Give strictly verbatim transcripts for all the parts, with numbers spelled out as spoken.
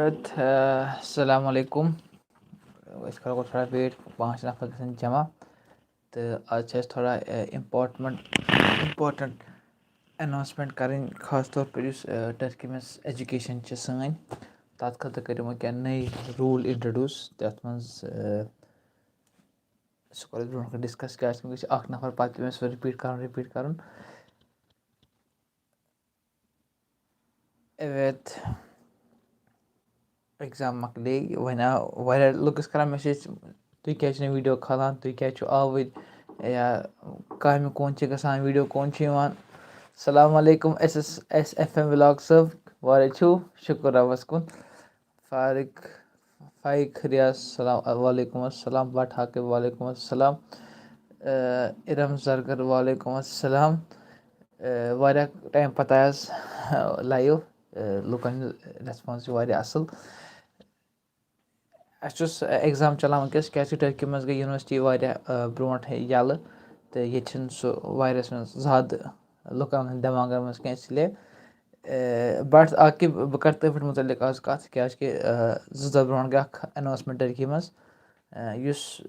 السلام علیکم۔ أسۍ کَرو تھوڑا ویٹ، پانٛژھ نفر گژھن جمع۔ تہٕ آز چھِ اَسہِ تھوڑا important important announcement کَرٕنۍ، خاص طور پٲٹھۍ یُس ٹرکی منٛز ایجوکیشن چھِ سٲنۍ، تَتھ خٲطرٕ کٔرِو وۄنۍ کینٛہہ نٔے روٗل انٹروڈیوس۔ تَتھ منٛز سُہ کَرو أسۍ برونٛٹھ کُن ڈِسکَس، کیٛازِکہِ وٕنکیٚس چھِ اَکھ نفر، پَتہٕ پیٚوان سُہ رِپیٖٹ کَرُن، رِپیٖٹ کَرُن۔ Evet. ایگزام مۄکلے، وۄنۍ آو واریاہ لُکھ ٲسۍ کَران میسیج، "تُہۍ کیٛازِ چھِو نہٕ ویٖڈیو کھالان، تُہۍ کیٛازِ چھِو آوٕرۍ، یا کامہِ کُن چھِ گژھان، ویٖڈیو کُن چھِ یِوان؟" السلام علیکم، S S S F M vlog صٲب، وارے چھِو؟ شُکُر رۄبَس کُن۔ فارق فائق ریاض، سلام، وعلیکم السلام۔ بٹ حاقب، وعلیکم السلام۔ ارم زرگر، وعلیکم السلام۔ واریاہ ٹایم پتہٕ آیس لایو۔ لُکن ہُنٛد ریسپانس چھُ واریاہ اصل۔ اَسہِ چھُس ایگزام چلان وٕنکیٚس، کیازِ کہِ ٹرکی منٛز گٔے یونیورسٹی واریاہ برونٛٹھ یَلہٕ، تہٕ ییٚتہِ چھُنہٕ سُہ وایرس منٛز زیادٕ لُکن ہٕنٛدۍ دٮ۪ماغن منٛز کینٛہہ، اس لیے۔ بٹ عاقب، بہٕ کرٕ تٔتھۍ پٮ۪ٹھ مُتعلق آز کتھ، کیازِ کہِ زٕ دۄہ برونٛٹھ گٔے اکھ اناؤنسمنٹ ٹرکی منٛز، یُس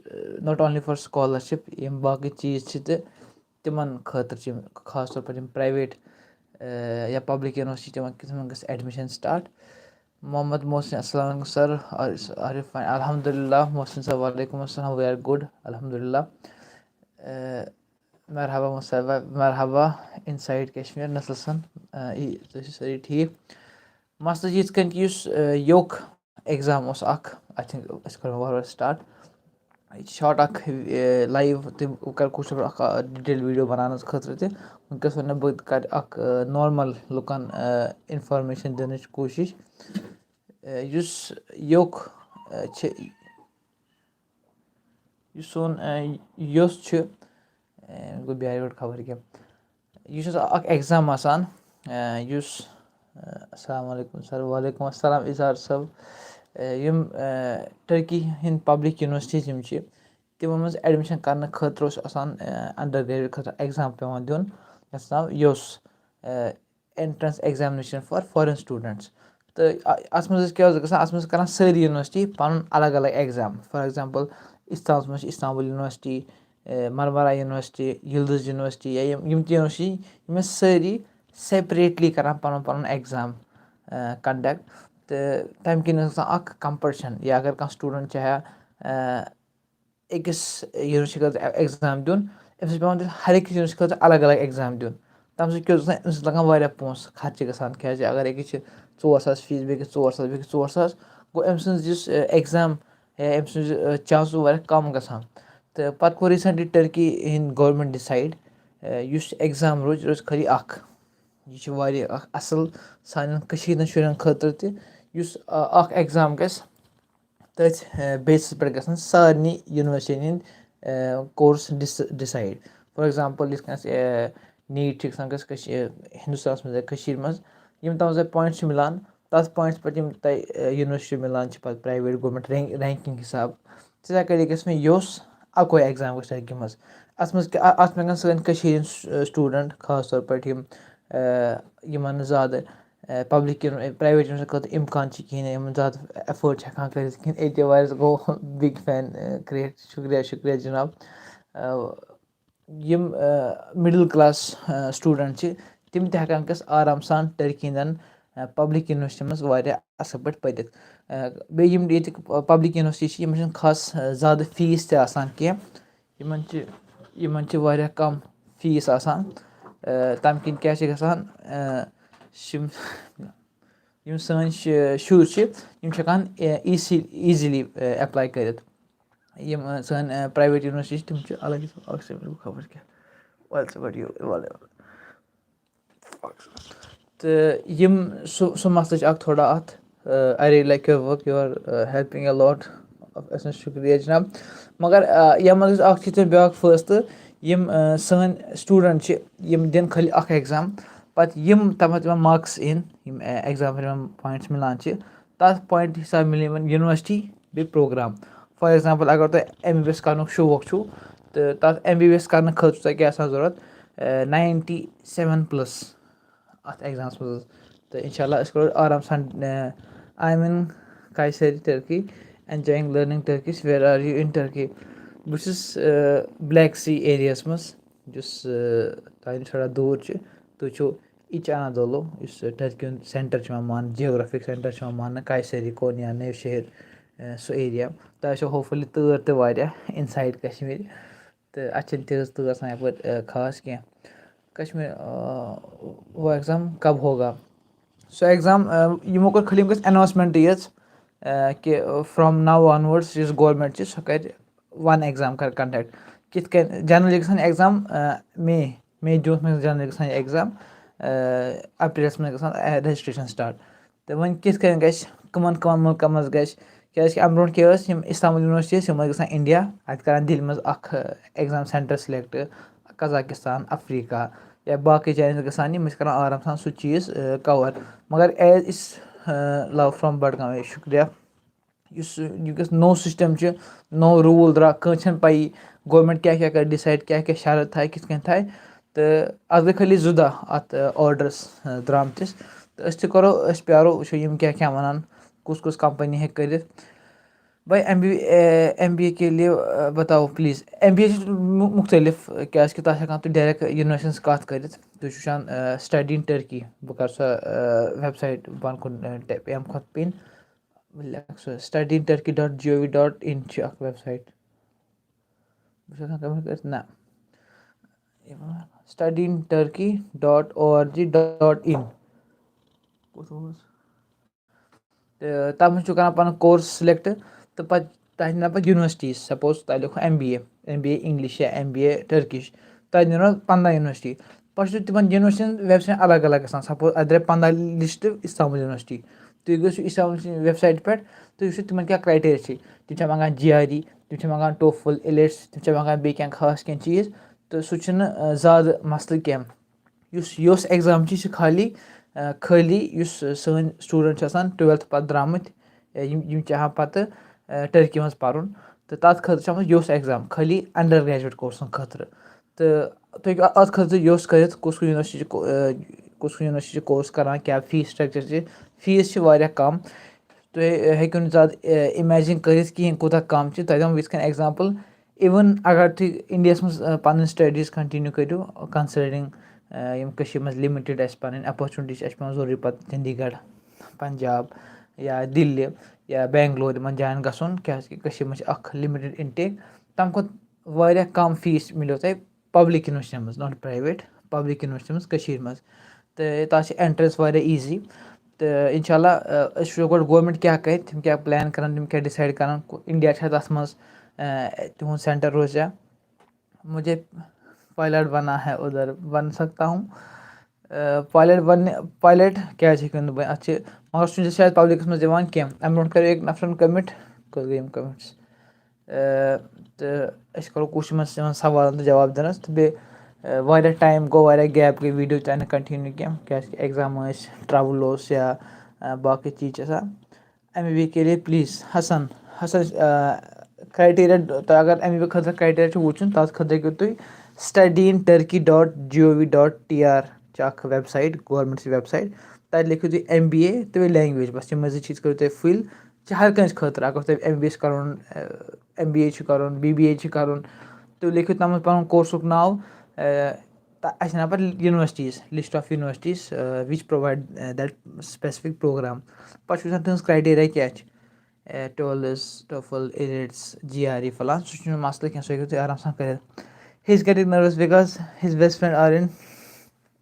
not only for scholarship، یِم باقٕے چیٖز چھِ تہٕ تِمن خٲطرٕ چھِ یِم، خاص طور پٲٹھۍ یِم پرایویٹ یا پبلک یونیورسٹی، تِمن تِمن گژھِ ایڈمِشن سٹارٹ۔ محمد محسن، السلام علیکم سر۔ عارف، الحمدللہ۔ محسن صٲب، وعلیکم السلام، we are good، الحمدللہ۔ مرحبا مصطفیٰ، مرحبا انسائٹ کشمیر نسل سن۔ تُہۍ چھِو سٲری ٹھیٖک؟ مسلہٕ چھُ یِتھ کٔنۍ کہِ یُس یوک ایگزام اوس اکھ، آئی تھنک أسۍ کرو وارٕ وارٕ سٹارٹ۔ یہِ چھِ شارٹ اکھ لایو، تہٕ بہٕ کرٕ کوٗشِش اکھ ڈیٹیل ویٖڈیو بناونس خٲطرٕ تہِ۔ وٕنکیٚس وَنہٕ بہٕ کرٕ اکھ نارمل لُکن انفارمیشن دِنٕچ کوٗشِش۔ یُس یوک چھِ، یُس سون یوس چھُ، گوٚو بیٛارِ گۄڈٕ خبر کیٛاہ۔ یہِ چھُ آسان اکھ ایگزام آسان، یُس، السلام علیکم سر۔ وعلیکم السلام اظہار صٲب۔ یِم ٹرکی ہٕنٛدۍ پبلک یونیورسٹیٖز یِم چھِ، تِمن منٛز ایڈمِشن کرنہٕ خٲطرٕ اوس آسان انڈر گریجویٹ خٲطرٕ ایگزام پٮ۪وان دیُن، یَتھ ناو یوس، entrance examination for foreign students۔ تہٕ اَتھ منٛز ٲسۍ کیٛاہ اوس گژھان؟ اَتھ منٛز ٲسۍ کران سٲری یونیورسٹی پَنُن الگ الگ ایگزام۔ فار ایگزامپل، استانبُلَس منٛز چھِ استانبُل یونیورسٹی، مَرمَرا یونیورسٹی، یِلدِز یونیورسٹی، یا یِم یِم تہِ یونیورسٹی، یِم ٲسۍ سٲری سیپریٹلی کران پَنُن پَنُن ایگزام کنڈکٹ۔ تہٕ تَمہِ کِنۍ ٲس گژھان اکھ کمپٹیشن، یا اگر کانٛہہ سٹوٗڈنٹ چاہے أکِس یونیورسٹی خٲطرٕ ایگزام دیُن، أمِس چھُ پٮ۪وان دیُن ہر أکِس یونیورسٹی خٲطرٕ الگ الگ ایگزام دیُن۔ تَمہِ سۭتۍ کیٛاہ اوس گژھان؟ أمِس ٲسۍ لَگان واریاہ پونٛسہٕ خرچہِ گژھان، کیٛازِ اگر أکِس چھِ ژور ساس فیٖس، بیٚکِس ژور ساس، بیٚکِس ژور ساس، گوٚو أمۍ سٕنٛز یُس ایگزام یا أمۍ سٕنٛز چانسٕز واریاہ کَم گژھان۔ تہٕ پَتہٕ کوٚر ریٖسنٹلی ٹرکی ہِنٛدۍ گورمٮ۪نٛٹ ڈِسایڈ، یُس ایگزام روزِ، یہِ روزِ خٲلی اَکھ۔ یہِ چھِ واریاہ اَکھ اَصٕل سانٮ۪ن کٔشیٖرِ ہِنٛدٮ۪ن شُرٮ۪ن خٲطرٕ تہِ، یُس اَکھ ایگزام گژھِ، تٔتھۍ بیسَس پٮ۪ٹھ گژھن سارنٕے یونیورسٹین ہٕنٛدۍ کورس ڈِسایڈ۔ فار ایگزامپل، یِتھ کٔنۍ اَسہِ نیٖٹ چھِ گژھان کٲنٛسہِ کٔشیٖر، ہِندُستانَس منٛز یا کٔشیٖرِ منٛز، یِم تَتھ منٛز تۄہہِ پوینٹ چھِ مِلان، تَتھ پوینٹس پٮ۪ٹھ یِم تۄہہِ یونیورسٹی مِلان چھِ، پَتہٕ پرایویٹ گورمینٹ رینک رینکِنگ حِساب، تِتھَے کٔنۍ گژھِ مےٚ یوٚس اَکوے ایگزام گژھِ ٹرکی منٛز۔ اَتھ منٛز کیٛاہ، اَتھ منٛز ہٮ۪کَن سٲنۍ کٔشیٖرِ ہِنٛدۍ سٹوٗڈنٛٹ، خاص طور پٲٹھۍ یِم یِمَن نہٕ زیادٕ پبلک یوٗنی پرٛایویٹ یوٗنیورسٹی خٲطرٕ اِمکان چھِ کِہیٖنۍ، یِم زیادٕ ایفٲرڈ چھِ ہٮ۪کان کٔرِتھ کِہیٖنۍ۔ اے ٹی وایرَس گوٚو بِگ فین کِرٛیٹ، شُکریہ، شُکریہ جِناب۔ یِم مِڈل کلاس سٹوٗڈنٛٹ چھِ، تِم تہِ ہٮ۪کان وٕنکٮ۪س آرام سان ٹٔرکی ہِنٛدٮ۪ن پبلک یوٗنیورسٹی منٛز واریاہ اَصٕل پٲٹھۍ پٔرِتھ۔ بیٚیہِ یِم ییٚتِکۍ پبلک یوٗنیورسٹی چھِ، یِمَن چھِنہٕ خاص زیادٕ فیٖس تہِ آسان کینٛہہ۔ یِمَن چھِ یِمَن چھِ واریاہ کَم فیٖس آسان۔ تَمہِ کِنۍ کیٛاہ چھِ گژھان، یِم یِم سٲنۍ شُرۍ چھِ، یِم چھِ ہٮ۪کان ایٖزی ایٖزیٖلی ایپلاے کٔرِتھ۔ یِم سٲنۍ پرٛایویٹ یوٗنیورسٹی چھِ، تِم چھِ الگ حِساب، اَکھ سیکنڈ، بہٕ خبر کیٛاہ، وَلہٕ ژٕ پَتہٕ یہِ، وَلہٕ۔ تہٕ یِم سُہ سُہ مسلہٕ چھُ اَکھ تھوڑا اَتھ۔ I really like your work, you are helping a lot۔ اَسہِ چھُ شُکریہ جِناب۔ مگر یَتھ منٛز گژھِ اَکھ چیٖز تہٕ بیٛاکھ فٲصلہٕ، یِم سٲنۍ سٹوٗڈنٛٹ چھِ، یِم دِن خٲلی اَکھ ایگزام، پَتہٕ یِم تَتھ منٛز تِمَن مارکٕس یِن، یِم ایگزام پٮ۪ٹھ یِمَن پوینٹٕس مِلان چھِ، تَتھ پوینٹ حِساب مِلہِ یِمَن یوٗنیورسٹی بیٚیہِ پروگرام۔ فار ایگزامپل، اگر تۄہہِ ایم بی بی ایس کَرنُک شوق چھُو، تہٕ تَتھ ایم بی بی ایس کَرنہٕ خٲطرٕ چھُ تۄہہِ کیٛاہ آسان ضوٚرَتھ؟ ناینٹی سیوَن پٕلَس اَتھ ایگزامَس منٛز حظ۔ تہٕ اِنشاء اللہ أسۍ کَرو آرام سان، I am in Kayseri, Turkey. Enjoying learning Turkish. Where are you in Turkey? بہٕ چھُس بلیک سی ایریاہَس منٛز، یُس تۄہہِ نِش تھوڑا دوٗر چھُ۔ تُہۍ چھِو ایچ انادولو، یُس ٹرکی ہُنٛد سینٹر چھُ یِوان ماننہٕ، جیوگرافک سینٹر چھُ یِوان ماننہٕ، کایسری، کونیا، نوشہر، سُہ ایریا۔ تۄہہِ آسیو ہوپ فُلی تۭر تہِ واریاہ انسائڈ کشمیر۔ تہٕ اَتہِ چھِنہٕ تیٖژ تۭر آسان یَپٲرۍ خاص کینٛہہ۔ کشمیر، وہ ایگزام کب ہوگا؟ سُہ ایگزام، یِمو کوٚر خٲلی، یِم گٔژھ اناؤنسمنٹ یِژھ، کہِ فرام ناؤ آنورڈس یُس گورمینٹ چھِ، سۄ کرِ ون ایگزام کر کنڈکٹ۔ کِتھ کٔنۍ؟ جنرلی گژھان ایگزام مے مے جوٗنَس منٛز جنرلی گژھان یہِ ایگزام۔ اپریلَس منٛز گژھان رجسٹریشن سٹارٹ۔ تہٕ وۄنۍ کِتھ کٔنۍ گژھِ، کٕمن کٕمن مُلکن منٛز گژھِ؟ کیازِ کہِ اَمہِ برونٛٹھ کیٛاہ ٲس، یِم اسلامک یونیورسٹی ٲسۍ، یِم ٲسۍ گژھان انڈیا، اَتہِ کران دِلہِ منٛز اکھ ایگزام سینٹر سلیکٹ، قزاکستان، افریقہ یا باقٕے جاین ٲسۍ گژھان، یِم ٲسۍ کران آرام سان سُہ چیٖز کور۔ مگر ایز أسۍ لو فرام بڈگام، شُکریہ۔ یُس یہِ گژھِ نوٚو سِسٹَم چھُ، نوٚو روٗل درٛاو، کٲنٛسہِ چھَنہٕ پَیی گورمٮ۪نٛٹ کیٛاہ کیٛاہ کَرِ ڈِسایڈ، کیٛاہ کیٛاہ شرط تھایہِ، کِتھ کٔنۍ تھایہِ۔ تہٕ اَتھ گٔے خٲلی زٕ دۄہ اَتھ آرڈرَس درٛامتِس۔ تہٕ أسۍ تہِ کَرو، أسۍ پیٛارو، وٕچھو یِم کیٛاہ کیٛاہ وَنان، کُس کُس کَمپٔنی ہیٚکہِ کٔرِتھ۔ بھائی، M B A, M B A کے لیے بتاؤ پلیز۔ ایم بی اے چھِ مُ-، مُختٔلِف، کیٛازِکہِ تَتھ ہٮ۪کان تُہۍ ڈایریکٹ یونیورسٹی ہٕنٛز کَتھ کٔرِتھ۔ تُہۍ چھِو وٕچھان، اسٹڈی ان ٹرکی، بہٕ کَرٕ سۄ ویب سایٹ بۄن کُن ٹیپ، ییٚمہِ کھۄتہٕ پِن۔ بہٕ لیکھٕ سُہ، study in turkey dot gov dot in چھِ اَکھ ویب سایٹ۔ بہٕ چھُس ہٮ۪کان کَمہِ کٔرِتھ؟ نہ، study in turkey dot org dot in۔ کوٚت اوس؟ تہٕ تَتھ منٛز چھُو کَران پَنُن کورس سِلیکٹ، تہٕ پَتہٕ تۄہہِ نِنو پَتہٕ یونیورسٹیٖز۔ سپوز تۄہہِ لیکھو M B A, M B A English یا ایم بی اے ٹرکش، تۄہہِ نِنو پنٛداہ یونیورسٹی۔ پَتہٕ چھُ تِمَن یونیورسٹیٖزَن ویب سایٹ الگ الگ گژھان۔ سپوز اَتہِ درٛاے پنٛداہ لسٹ استنبول یونیورسٹی۔ تُہۍ گٔژھِو استنبول یونیورسٹی ویب سایٹہِ پٮ۪ٹھ، تُہۍ وٕچھِو تِمَن کیٛاہ کرٛایٹیریا چھِ۔ تِم چھا منٛگان جی آر ای، تِم چھا منٛگان ٹوفل، ایلیٹس، تِم چھا منٛگان بیٚیہِ کینٛہہ خاص کینٛہہ چیٖز۔ تہٕ سُہ چھُنہٕ، آ، زیادٕ مسلہٕ کینٛہہ۔ یُس یوس ایگزام چھِ، یہِ چھِ خٲلی، آ، خٲلی یُس سٲنۍ سٹوٗڈنٛٹ چھِ آسان ٹُویلتھٕ پَتہٕ درٛامٕتۍ، آ، یِم، یِم چاہَن پَتہٕ، آ، ٹرکی منٛز پَرُن، تہٕ تَتھ خٲطرٕ چھِ آمٕژ یوس ایگزام، خٲلی انڈر گریجویٹ کورسَن خٲطرٕ۔ تہٕ تُہۍ ہیٚکِو اَتھ خٲطرٕ یوس کٔرِتھ، کُس کُس یونیورسٹی چھِ کو-، آ، کُس کُس یونیورسٹی چھِ کورس کَران، کیٛاہ فیٖس سٹرٛکچَر چھِ۔ فیٖس چھِ واریاہ کَم، تُہۍ ہیٚکِو نہٕ زیادٕ، آ، امیجن کٔرِتھ کِہیٖنۍ کوٗتاہ کَم چھِ۔ تۄہہِ دِمو یِتھ کٔنۍ ایگزامپٕل، even اگر تُہۍ انڈیاہَس منٛز، آ، پَنٕنۍ سٹڈیٖز کنٹِنیو کٔرِو، considering، آ، یِم کٔشیٖرِ منٛز لِمِٹِڈ اَسہِ پَنٕنۍ اپرچُنٹی چھِ، اَسہِ چھِ پٮ۪وان ضروٗری پَتہٕ چندی گڑھ، پنجاب یا دِلہِ یا بینگلور، یِمَن جایَن گژھُن، کیٛازِکہِ کٔشیٖرِ منٛز چھِ اَکھ لِمِٹِڈ اِنٹیک۔ تَمہِ کھۄتہٕ واریاہ کَم فیٖس مِلیو تۄہہِ پبلک یونیورسٹی منٛز، not private، پبلک یونیورسٹی منٛز کٔشیٖرِ منٛز۔ تہٕ تَتھ چھِ entrance واریاہ easy۔ تہٕ انشاء اللہ، آ، أسۍ وٕچھو گۄڈٕ گورمٮ۪نٛٹ کیٛاہ کَرِ، تِم کیٛاہ پٕلین کَرَن، تِم کیٛاہ ڈِسایڈ کَرَن، کو-، انڈیا چھا تَتھ منٛز، آ، تِہُنٛد سینٹر روزیا۔ مجھے پائلٹ بننا ہے ادھر، بن سکتا ہوں۔ آ، پائلٹ بننہِ، پائلٹ کیٛازِ ہیٚکِو نہٕ بٔنِتھ؟ اَتھ چھِ، مگر سُہ چھُنہٕ زیادٕ پبلکَس منٛز یِوان کینٛہہ۔ اَمہِ برونٛٹھ کَریو أکۍ نفرَن کمنٹ، کٔژ گٔے یِم کمنٹس؟ آ، تہٕ أسۍ کَرو کوٗشِش یِمَن، یِمَن سوالَن تہٕ جواب دِنَس۔ تہٕ بیٚیہِ، آ، واریاہ ٹایم گوٚو، واریاہ گیپ گٔے ویٖڈیو تہِ آنہٕ نہٕ کنٹِنیو کینٛہہ، کیٛازِکہِ ایگزام ٲسۍ، ٹرٛاوٕل اوس یا، آ، باقٕے چیٖز چھِ آسان۔ ایم بی بی اے کے لیے پلیز حسن، حسن، آ، کرٛایٹیریا، تۄہہِ اگر ایم بی بی اے خٲطرٕ کرٛایٹیریا چھُ وٕچھُن، تَتھ خٲطرٕ ہیٚکِو تُہۍ study in turkey dot gov dot tr چھِ اَکھ ویب سایٹ، گورمٮ۪نٛٹ چھِ ویب سایٹ، تَتہِ لیکھِو تُہۍ ایم بی اے تہٕ بیٚیہِ لینگویج، بَس یِمَے زٕ چیٖز کٔرِو تُہۍ فِل۔ چھِ ہر کٲنٛسہِ خٲطرٕ، اگر تۄہہِ ایم بی بی اے چھُ کَرُن، ایم بی اے چھُ کَرُن، بی بی اے چھُ کَرُن، تُہۍ لیکھِو تَتھ منٛز پَنُن کورسُک ناو، آ، تہٕ اَسہِ چھِ اَنان پَتہٕ universities، list of universities which provide that specific program۔ پَتہٕ چھُ وٕچھان تٕہٕنٛز کرٛایٹیریا کیٛاہ چھِ، ٹولٕز، ٹوفل، ایلیٹس، جی آر ای فلان، سُہ چھُنہٕ مسلہٕ کینٛہہ، سُہ ہیٚکِو تُہۍ آرام سان کٔرِتھ۔ He is getting nervous because his best friend are in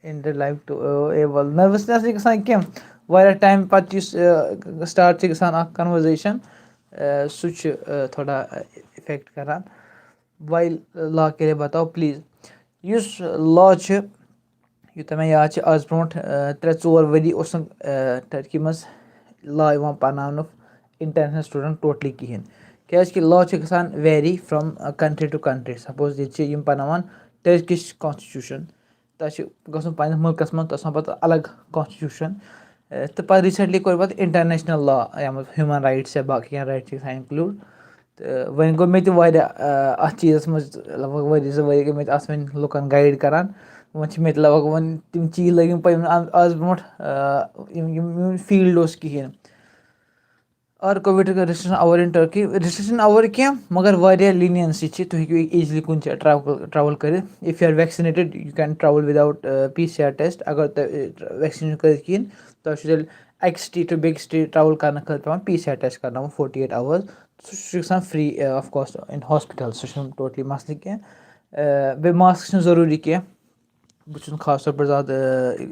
in the life to able، نٔروَسنٮ۪س چھِ گژھان کینٛہہ، واریاہ ٹایم پَتہٕ یُس سٹارٹ چھِ گژھان اَکھ کنوَرزیشَن، سُہ چھُ تھوڑا افیکٹ کَران۔ Why law کے لیے بتاؤ پلیز۔ یُس لا چھُ، یوٗتاہ مےٚ یاد چھِ، آز برونٛٹھ، آ، ترٛےٚ ژور ؤری اوس نہٕ، آ، ٹرکی منٛز لا یِوان پَرناونہٕ international student totally کِہیٖنۍ، کیٛازِکہِ لا چھِ گژھان vary from country to country۔ Suppose ییٚتہِ چھِ یِم پَرناوان ٹرکِش کانسٹِچوٗشَن، تۄہہِ چھِ گژھُن پنٛنِس مُلکَس منٛز، تَتھ چھِ آسان پَتہٕ الگ کانسٹِچوٗشَن۔ آ، تہٕ پَتہٕ ریٖسٮ۪نٛٹلی کوٚر پَتہٕ international law، یَتھ منٛز human rights یا باقٕے کینٛہہ رایٹٕس چھِ گژھان include۔ تہٕ وۄنۍ گوٚو مےٚ تہِ واریاہ، آ، اَتھ چیٖزَس منٛز لگ بگ ؤری زٕ ؤری گٔے مےٚ تہِ اَتھ وۄنۍ لُکَن گایِڈ کَران۔ وۄنۍ چھِ مےٚ تہِ لگ بگ وۄنۍ تِم چیٖز لٔگۍ مےٚ پَے یِم نہٕ آز، آز برونٛٹھ، آ، یِم، یِم میون فیٖلڈ اوس کِہیٖنۍ۔ Are COVID restriction over in Turkey? Restriction over کینٛہہ، مگر واریاہ leniency چھِ، تُہۍ ہیٚکِو easily کُنہِ جایہِ travel travel کٔرِتھ. If you are vaccinated, you can travel without P C R test. اگر تۄہہِ vaccine چھُ کٔرِتھ کِہیٖنۍ، تۄہہِ چھُ تیٚلہِ اَکہِ city to بیٚکہِ city travel کرنہٕ خٲطرٕ پٮ۪وان P C R test کرناوُن forty eight hours. سُہ چھُ گژھان free of cost in hospital، سُہ چھُنہٕ totally مسلہٕ کینٛہہ. بیٚیہِ mask چھُنہٕ ضروٗری کینٛہہ. بہٕ چھُس نہٕ خاص طور پٲٹھۍ زیادٕ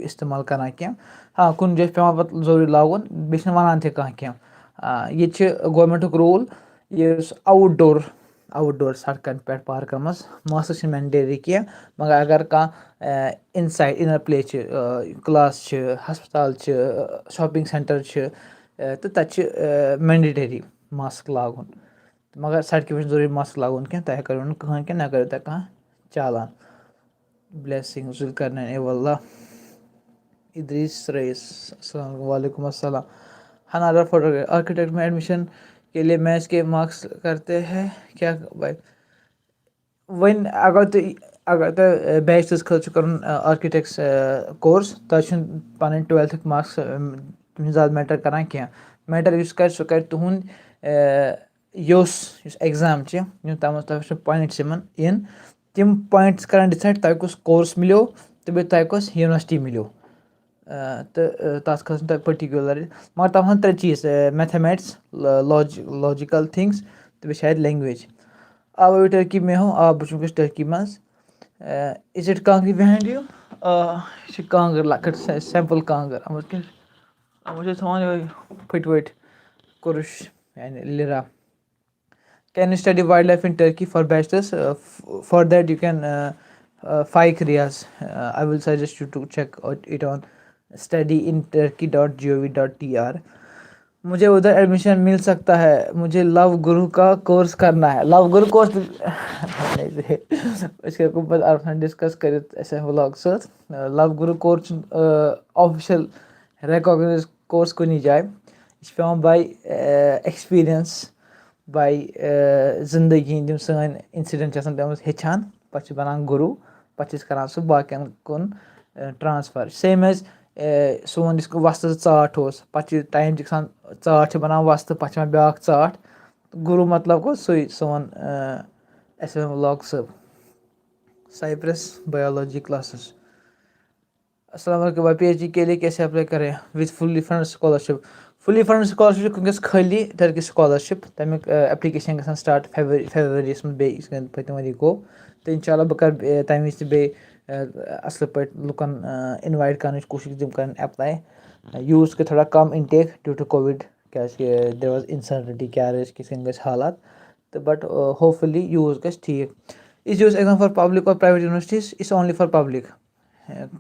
استعمال کران کینٛہہ. ہاں، کُنہِ جایہِ چھُ پٮ۪وان پَتہٕ ضروٗری لاگُن، بیٚیہِ چھِنہٕ وَنان تہِ کانٛہہ کینٛہہ. آ، ییٚتہِ چھِ governmentُک rule، یُس outdoor outdoor سڑکن پٮ۪ٹھ، پارکن منٛز، mask چھِنہٕ mandatory کینٛہہ. مگر اگر کانٛہہ inside inner place چھِ، class چھِ، ہسپتال چھِ، shopping centre چھِ، تہٕ تَتہِ چھِ mandatory mask لاگُن. مگر سڑکہِ پٮ۪ٹھ چھُنہٕ ضروٗری mask لاگُن کینٛہہ، تۄہہِ کٔرِو نہٕ کٕہٕنۍ کینٛہہ، نہ کٔرِو تۄہہِ کانٛہہ چالان. Blessing ذوالقرنین، اے واللہ. ادریس رئیس، السلام علیکم. وعلیکم السلام. ہنارا فوٹوگرافی، آرکیٹیکٹ میں ایڈمیشن کے لیے میتھ کے مارکس کرتے ہیں کیا بھائی؟ وۄنۍ اگر تُہۍ، اگر تۄہہِ بیچلرس خٲطرٕ چھُ کرُن آرکیٹیکٹس کورس، تۄہہِ چھُنہٕ پنٕنۍ twelfthٕکۍ مارکس تِم چھِنہٕ زیادٕ میٹر کران کینٛہہ. میٹر یُس کرِ، سُہ کرِ تُہُنٛد یُس یُس ایگزام چھِ، یِم تَتھ منٛز تۄہہِ وٕچھو پوینٹس یِمن یِن، تِم پوینٹس کران ڈِسایڈ تۄہہِ کُس کورس مِلیو تہٕ بیٚیہِ تۄہہِ کۄس یونیورسٹی مِلیو. تہٕ تَتھ خٲطرٕ چھُنہٕ تۄہہِ پٔٹِکیوٗلر، مگر تَتھ منٛز ترٛےٚ چیٖز، میتھامیٹکس، لاجِکل تھنگس تہٕ بیٚیہِ شاید لینگویج. آ، بہٕ ٹرکی میں ہوں. آ، بہٕ چھُس وٕنکیٚس ٹرکی منٛز. Is it kangri behind you? آ، یہِ چھِ کانٛگٕر لۄکٕٹ، سمپل کانٛگٕر. اَتھ منٛز کیٛاہ چھِ، اَتھ منٛز چھِ أسۍ تھاوان یِہوٚے پھٔٹۍ ؤٹۍ کوٚرُش، یعنی لِرا. Can you study wildlife in Turkey for bachelor's? For that you can Faik Riaz. I will suggest you to check it on study in turkey dot gov dot tr. مجھے ادھر ایڈمیشن مل سکتا ہے؟ مجھے لو گرو کا کورس کرنا ہے. لو گرو course أسۍ ہٮ۪کو پتہٕ آرام سان ڈسکس کٔرِتھ اَسہِ ولاگ سۭتۍ. لو گرو کورس چھُنہٕ آفیشل ریکوگنایز کورس کُنی جایہِ. یہِ چھُ پٮ۪وان باے ایکسپیرینس، باے زندگی ہٕنٛدۍ یِم سٲنۍ انسیڈنٹ چھِ آسان پیمٕتۍ ہیٚچھان، پتہٕ چھِ بنان گُروٗ، پتہٕ چھِ أسۍ کران سُہ باقین کُن ٹرانسفر. Same as سون یُس وۄستہٕ ژاٹھ اوس، پتہٕ چھِ ٹایم چھِ گژھان، ژاٹھ چھِ بنان وۄستہٕ، پتہٕ چھِ یِوان بیاکھ ژاٹھ. گُروٗ مطلب گوٚو سُے سون ایس ایم ولاگ صٲب. سایپرس بایولوجی کلاسز. السلام علیکم بھائی، پی ایچ ڈی کے لیے کیسے اپلائی کریں with fully funded scholarship؟ Fully funded scholarship چھِ وٕنکیٚس خٲلی ٹرکی سکالرشپ، تَمیُک ایپلیکیشن گژھان سٹارٹ فیبرؤری، فیبرؤریَس منٛز بیٚیہِ یُس وۄنۍ پٔتمہِ ؤری گوٚو. تہٕ انشاءاللہ بہٕ کرٕ تَمہِ وِزِ تہِ بیٚیہِ اَصٕل پٲٹھۍ لُکن اِنوایٹ کرنٕچ کوٗشِش، تِم کرن اپلائی. یوٗتھ کٔر تھوڑا کم انٹیک ڈیوٗ ٹُو کووِڈ، کیازِ کہِ there was uncertainty کیٛاہ روزِ، کِتھ کٔنۍ گژھِ حالات. تہٕ but hopefully یوٗتھ گژھِ ٹھیٖک. Is yours exam for public or private universities? It's only for public.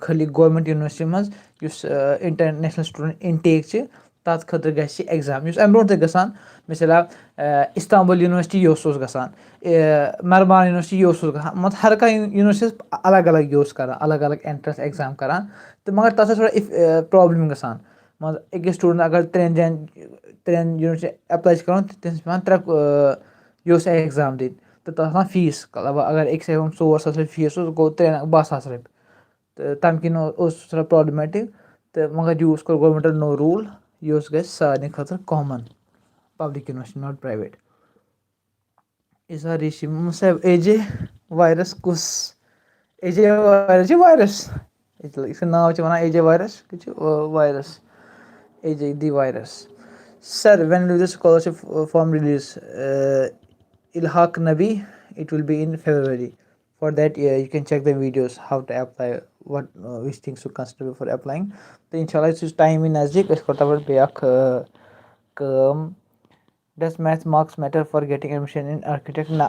خٲلی گورمینٹ یونیورسٹی منٛز یُس انٹرنیشنل سٹوڈنٹ انٹیک چھِ، تَتھ خٲطرٕ گژھِ ایگزام یُس اَمہِ برونٛٹھ تہِ گژھان، مثال استانبول یونیورسٹی یوس اوس گژھان، مرمان یونیورسٹی یوس اوس گژھان، مطلب ہر کانٛہہ یونیورسٹی ٲس الگ الگ یوس کران، الگ الگ انٹرنس ایگزام کران. تہٕ مگر تَتھ ٲس تھوڑا پرابلم گژھان، مان ژٕ أکِس سٹوڈنٹ اگر ترٛٮ۪ن جاین، ترٛٮ۪ن یونیورسٹی اپلائی چھِ کران، تہٕ تٔمِس چھِ پٮ۪وان ترٛےٚ یوس ایگزام دِنۍ، تہٕ تَتھ آسان فیٖس، مطلب اگر أکِس ایگزام ژور ساس رۄپیہِ فیٖس اوس، گوٚو ترٛےٚ باہ ساس رۄپیہِ. تہٕ تَمہِ کِنۍ اوس تھوڑا پرابلمیٹک، تہٕ مگر یوٗز کوٚر گورمنٹَن نوٚو روٗل، یُس گژھِ سارنٕے خٲطرٕ common, public university, not private. اظہار ریشی، مطلب اے جے وائرس کُس؟ اے جے وائرس چھِ وائرس، یُس ناو چھِ وَنان اے جے وائرس، یہِ چھُ virus, A J the virus. Sir, when will the scholarship form release? Ilhaq Nabi, it will be in February. For that, uh, you can check the videos how to apply, what uh, which things to consider before applying. تہٕ انشاءاللہ یُس time یی نزدیٖک، أسۍ کرو تَتھ پٮ۪ٹھ بیٛاکھ کٲم. Does math marks matter for getting admission in architect? نہ،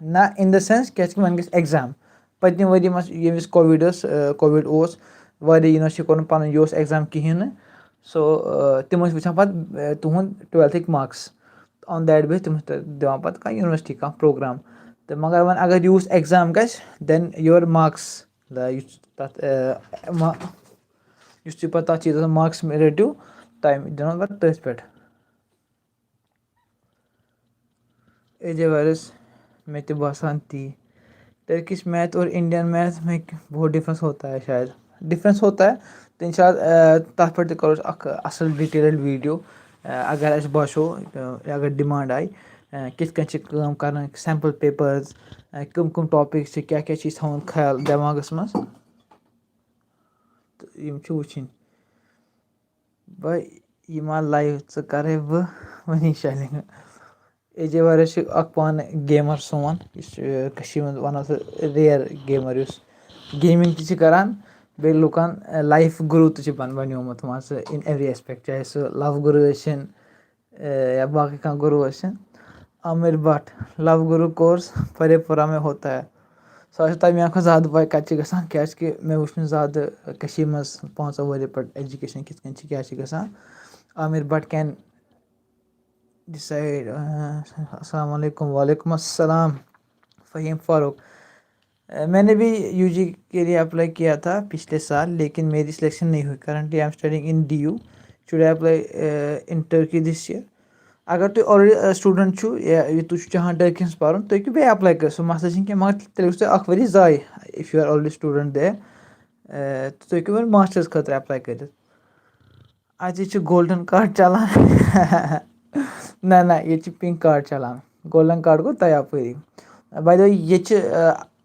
نہ، in the sense کیٛازِ کہِ وۄنۍ گژھِ ایگزام. پٔتمہِ ؤری منٛز ییٚمہِ وِزِ کووِڈ ٲس، کووِڈ اوس، واریاہ یونیورسٹی کوٚر نہٕ پَنُن یہِ اوس ایگزام کِہیٖنۍ نہٕ. سو تِم ٲسۍ وٕچھان پَتہٕ تُہُنٛد twelfthٕکۍ marks. On that basis تِم ٲسۍ تۄہہِ دِوان پَتہٕ کانٛہہ یونیورسٹی، کانٛہہ پروگرام. تہٕ مگر وۄنۍ اگر یوٗتھ ایگزام گژھِ، then your marks، یُس تَتھ یُس تُہۍ پَتہٕ تَتھ چیٖزَس مارکٕس رٔٹِو، تَمہِ دِنو پَتہٕ تٔتھۍ پٮ۪ٹھ. اے جے وائرس، مےٚ تہِ باسان تی. ٹرکش میتھ اور انڈین میتھ میں بہت ڈفرینس ہوتا ہے شاید. ڈفرینس ہوتا ہے. تہٕ انشاءاللہ تَتھ پٮ۪ٹھ تہِ کَرو أسۍ اَکھ اَصٕل ڈِٹیلٕڈ ویٖڈیو. اگر اَسہِ باسیو، اگر ڈِمانٛڈ آیہِ، کِتھ کٔنۍ چھِ کٲم کَرٕنۍ، سیمپٕل پیپٲرٕز، کٕم کٕم ٹاپِکٕس چھِ، کیٛاہ کیٛاہ چھِ أسۍ تھاوُن خیال دٮ۪ماغَس منٛز۔ تہٕ یِم چھِ وٕچھِنۍ۔ بَے، یہِ ما لایِو ژٕ کَرَے بہٕ وٕنی شیلِنٛگ۔ اے جے واریاہ چھِ اَکھ پانہٕ گیمَر سون، یُس چھُ کٔشیٖرِ منٛز وَنان سُہ ریئر گیمَر، یُس گیمِنٛگ تہِ چھِ کَران، بیٚیہِ لُکَن لایِف گُروٗ تہِ چھِ بَن-، بَنیومُت، مان ژٕ، in every aspect، چاہے سُہ لَو گُروٗ ٲسِن، یا باقٕے کانٛہہ گُروٗ ٲسِن۔ عامر بٹ، لَو گُروٗ کورس پرے پورہ میں ہوتا ہے۔ سُہ آسہِ تۄہہِ میٛانہِ کھۄتہٕ زیادٕ پَے کَتہِ چھِ گژھان، کیٛازِکہِ مےٚ وٕچھ نہٕ زیادٕ کٔشیٖرِ منٛز پانٛژَو ؤریو پٮ۪ٹھ ایجوکیشَن کِتھ کٔنۍ چھِ، کیٛاہ چھِ گژھان۔ Aamir Bhat can decide۔ السلام علیکم۔ وعلیکم السلام۔ فہیم فاروق، میں نے بھی یو جی کے لیے اپلائی کیا تھا پچھلے سال، لیکن میری سلیکشن نہیں ہوئی۔ Currently I am studying in D U. Should I apply in Turkey this year? اگر تُہۍ آلریڈی سٹوٗڈنٛٹ چھُو یا یہِ تُہۍ چھُو چاہان ٹٔرکی ہٕنٛز پَرُن، تُہۍ ہیٚکِو بیٚیہِ اپلائی کٔرِتھ، سُہ مسلہٕ چھِنہٕ کینٛہہ، مگر تیٚلہِ گژھِ تۄہہِ اَکھ ؤری ضایع، if you are already student there۔ تہٕ تُہۍ ہیٚکِو وۄنۍ ماسٹرس خٲطرٕ اپلائی کٔرِتھ۔ اَتہِ چھِ گولڈن کارڈ چلان۔ نہ نہ، ییٚتہِ چھِ پِنک کارڈ چلان۔ گولڈن کارڈ گوٚو تۄہہِ اَپٲری۔ باے دَ وے، ییٚتہِ چھِ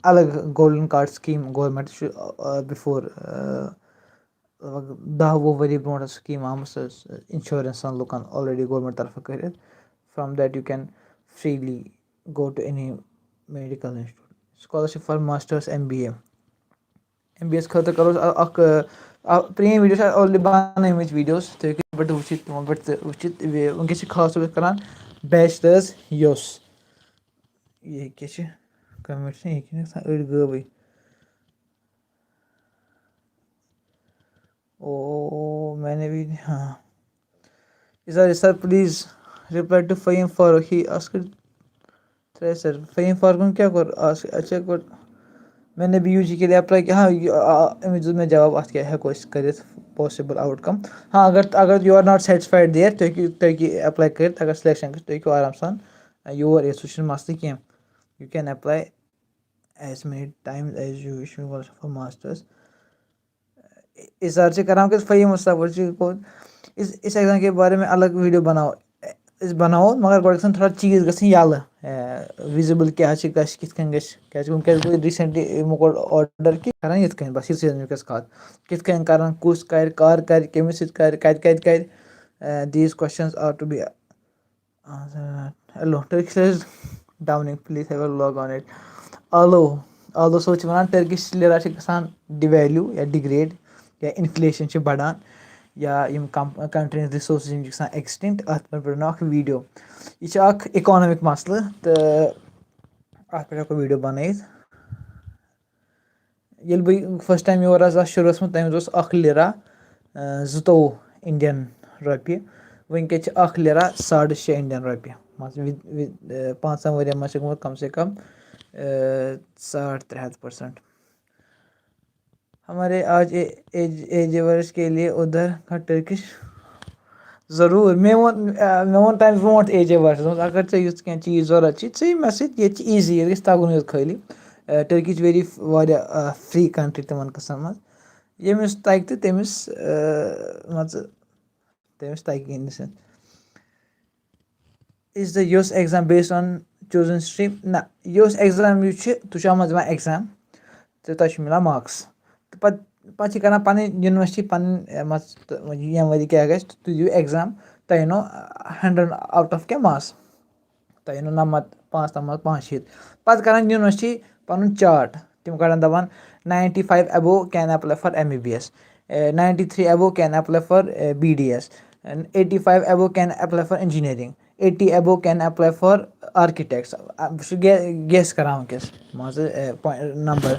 الگ گولڈن کارڈ سکیٖم، گورمینٹ چھُ بِفور لگ بگ دَہ وُہ ؤری برونٛٹھ ٲس سکیٖم آمٕژ، ٲس انشورنس لُکن آلریڈی گورمینٹ طرفہٕ کٔرِتھ۔ From that you can freely go to any medical institute. Scholarship for masters M B A. M B A yes خٲطرٕ کَرو أسۍ اَ-، اَکھ، اَ، پرٛٲنۍ ویٖڈیو چھِ آلریڈی بَنٲومٕتۍ ویٖڈیوز، تُہۍ ہیٚکِو یِمَن پٮ۪ٹھ تہِ وٕچھِتھ، تِمَن پٮ۪ٹھ تہِ وٕچھِتھ۔ بیٚیہِ وٕنکیٚس چھِ خاص طور پٲٹھۍ کَران بیچلٲرٕز یوٚس، یہِ کیٛاہ چھِ، کَمٮ۪نٛٹ چھِنہٕ یہِ کِنۍ گژھان، أڑۍ غٲبٕے۔ او، میں نے بھی، ہاں۔ اظہار، سر، please reply to Fahim Farooq. He asked ترٛےٚ سَر، فہیٖم فاروقَن کیٛاہ کوٚر؟ آز اچھا کوٚر، میں نے بھی یوٗ جی کے لیے اپلائی کیا۔ ہاں، یہِ، آ، آ، أمِس دیُت مےٚ جواب، اَتھ کیٛاہ ہٮ۪کو أسۍ کٔرِتھ، possible outcome۔ ہاں، اگر، اگر you are not satisfied there، تُہۍ ہیٚکِو، تُہۍ ہیٚکِو اپلائی کٔرِتھ، اگر سلیکشن گژھِ، تُہۍ ہیٚکِو آرام سان یور یِتھ، سُہ چھُنہٕ مسلہٕ کینٛہہ۔ You can apply as many times as you wish for masters. اظہار چھِ کران کہِ فہیم مصطفیٰ چھِ کوٚر اس، اس ایگزام کے بارے میں الگ ویڈیو بناؤ۔ أسۍ بناوو، مگر گۄڈٕ گژھن تھوڑا چیٖز گژھٕنۍ یَلہٕ، وِزِبٕل کیٛاہ چھِ، گژھِ کِتھ کٔنۍ گژھِ، کیٛازِ وٕنکیٚس گوٚو ریٖسنٹلی یِمو کوٚر آرڈر کہِ کران یِتھ کٔنۍ، بس یِژٕے یٲژ وٕنکیٚس کَتھ، کِتھ کٔنۍ کران، کُس کرِ، کر کرِ، کٔمِس سۭتۍ کرِ، کَتہِ کَتہِ کرِ۔ These questions are to be answered. Hello Turkish, Downing, please have a look on it. آلو، آلو سو چھِ وَنان ٹٔرکِش لیرا چھِ گژھان ڈِویلیوٗ یا ڈِگریڈ یا اِنفلیشن چھِ بَڑان یا یِم کم کنٹرین رِسورسز یِم چھِ گژھان ایکسٹِنکٹ۔ اَتھ پٮ۪ٹھ بَناو اَکھ ویٖڈیو۔ یہِ چھِ اَکھ اِکانمِک مسلہٕ تہٕ اَتھ پٮ۪ٹھ ہٮ۪کو ویٖڈیو بَنٲیِتھ۔ ییٚلہِ بہٕ فٔسٹ ٹایم یور آسہٕ، اَتھ شروٗعس منٛز، تَمہِ وِزِ اوس اَکھ لیرا، آ، زٕتووُہ اِنڈین رۄپیہِ۔ وٕنکیٚس چھِ اَکھ لیرا ساڑٕ شےٚ اِنڈین رۄپیہِ۔ مان ژٕ، وِ-، وِ-، آ، پانٛژَن ؤرین منٛز چھِ گوٚمُت کم سے کم، آ، ساڑ ترٛےٚ ہَتھ پٔرسنٹ۔ ہمارے آج اے-، ایج-، ایجیورس کے لیے ادھر کا ٹرکش ضروٗر۔ مےٚ ووٚن، آ، مےٚ ووٚن تَمہِ برونٛٹھ اے جے ورسَس منٛز، اگر ژےٚ یُتھ کینٛہہ چیٖز ضوٚرَتھ چھِ، ژٕ یہِ مےٚ سۭتۍ، ییٚتہِ چھِ ایٖزی، ییٚتہِ گژھِ تَگُن یوت خٲلی۔ آ، ٹٔرکی چھِ ویری واریاہ، آ، فرٛی کنٹرٛی تِمَن قٕصَن منٛز۔ ییٚمِس تَگہِ تہٕ تٔمِس، آ، مان ژٕ، تٔمِس تَگہِ کِہیٖنۍ نہٕ۔ Is the یوٚس exam based on chosen stream؟ نہ، یوٚس ایگزام یُس چھِ، تُہۍ چھُ اَتھ منٛز دِوان ایگزام تہٕ تۄہہِ چھُ مِلان مارکٕس۔ تہٕ پَتہٕ، پَتہٕ چھِ کَران پَنٕنۍ یونیورسٹی پَنٕنۍ، مان ژٕ، تہٕ ییٚمہِ ؤری کیٛاہ گژھِ، تُہۍ دِیِو ایگزام، تۄہہِ یِنو ہنڈرڈ آوُٹ آف کیٛاہ مارکٕس؟ تۄہہِ یِنو نَمَتھ، پانٛژھ نَمَتھ، پانٛژھ شیٖتھ۔ پَتہٕ کَران یونیورسٹی پَنُن چارٹ، تِم کَڑان دَپان ninety five above can apply for M B B S, ninety three above can apply for B D S, eighty five above can apply for engineering, eighty above can apply for architects. بہٕ چھُس گے-، gas کَران وٕنکیٚس، مان ژٕ، number,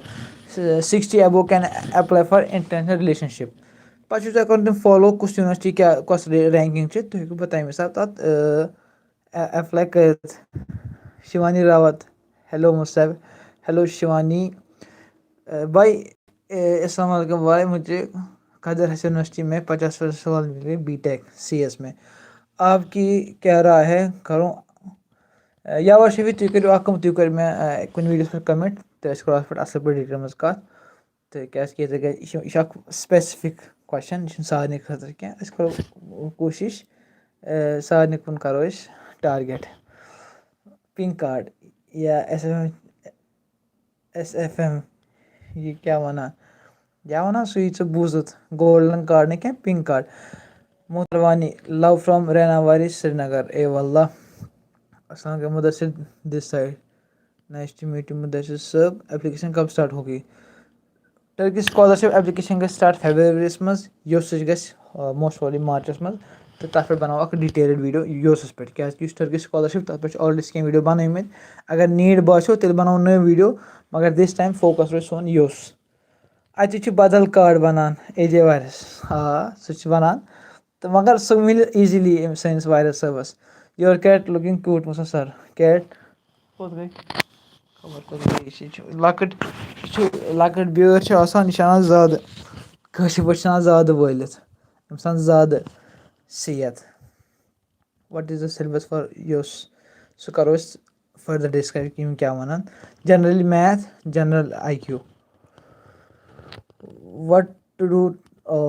sixty above can apply for international relationship. پَتہٕ چھُ تۄہہِ کَرُن تِم فالو، کُس یونیورسٹی کیٛاہ، کۄس رینکِنگ چھِ، تُہۍ ہیٚکِو پَتہٕ تَمہِ حِساب تَتھ، آ، اے-، اپلائی کٔرِتھ۔ شِوانی راوت، ہیلو مُصطفیٰ، ہیلو شِوانی۔ آ، بھائی، اے، السلام علیکم بھائی، مجھے قدر حسن یونیورسٹی میں پچاس فیصد سوال مل گئے بی ٹیک سی ایس میں، آپ کی کیا رائے ہے؟ کرو، آ، یاور شفیع، تُہۍ کٔرِو اکھ کٲم، تُہۍ کٔرِو مےٚ، آ، کُنہِ ویٖڈیوَس پٮ۪ٹھ کمنٹ تہٕ أسۍ کرو اَتھ پٮ۪ٹھ اَصٕل پٲٹھۍ ڈیٹیل منٛز کَتھ۔ تہٕ کیٛازِکہِ یہِ چھِ، یہِ چھِ اَکھ سپیسفک کوسچن، یہِ چھُنہٕ سارنٕے خٲطرٕ کینٛہہ۔ أسۍ کرو کوٗشِش سارنٕے کُن کَرو أسۍ ٹارگیٹ۔ پِنک کارڈ یا S F M, S F M, یہِ کیٛاہ وَنان، کیٛاہ وَنان سُہ یہِ ژٕ بوٗزُتھ، گولڈن کارڈ نہٕ کینٛہہ، پِنک کارڈ۔ محترم وانی، love from ریناواری سرینگر۔ اے واللہ۔ السلام علیکم Mudassir, this side۔ Nice to meet you Mudassir صٲب۔ ایپلیکیشن کب سٹارٹ ہوگی؟ ٹرکی سکالرشپ ایپلیکیشن گژھِ سٹارٹ فیبرؤریَس منٛز، یوسٕچ گژھِ موسٹ پرابلی مارچَس منٛز، تہٕ تَتھ پٮ۪ٹھ بَناوو اَکھ ڈِٹیلٕڈ ویٖڈیو یوسَس پٮ۪ٹھ، کیٛازِکہِ یُس ٹرکی سکالرشپ، تَتھ پٮ۪ٹھ چھِ آلریڈی کینٛہہ ویٖڈیو بَنٲومٕتۍ۔ اگر نیٖڈ باسیو، تیٚلہِ بَناوو نٔو ویٖڈیو، مگر this time focus روزِ سون یوس۔ اَتہِ چھِ بدل کارڈ بَنان اے جے وارِس، آ، سُہ چھِ بَنان، تہٕ مگر سُہ مِلہِ ایٖزیٖلی أمۍ سٲنِس وارِس صٲبَس۔ Your cat looking cute، مےٚ سا سَر، کیٹ کوٚت گٔے؟ خبر کوٚت گٔے؟ یہِ چھِ، یہِ چھِ لۄکٕٹ، یہِ چھِ لۄکٕٹ بیٲر چھِ آسان، یہِ چھِ اَنان زیادٕ، کٲشِر پٲٹھۍ چھِ اَنان زیادٕ وٲلِتھ، أمِس اَنان زیادٕ صحت۔ What is the syllabus for یوس؟ سُہ کَرو أسۍ further describe کہِ یِم کیٛاہ وَنان۔ Generally math, general I Q۔ What to do،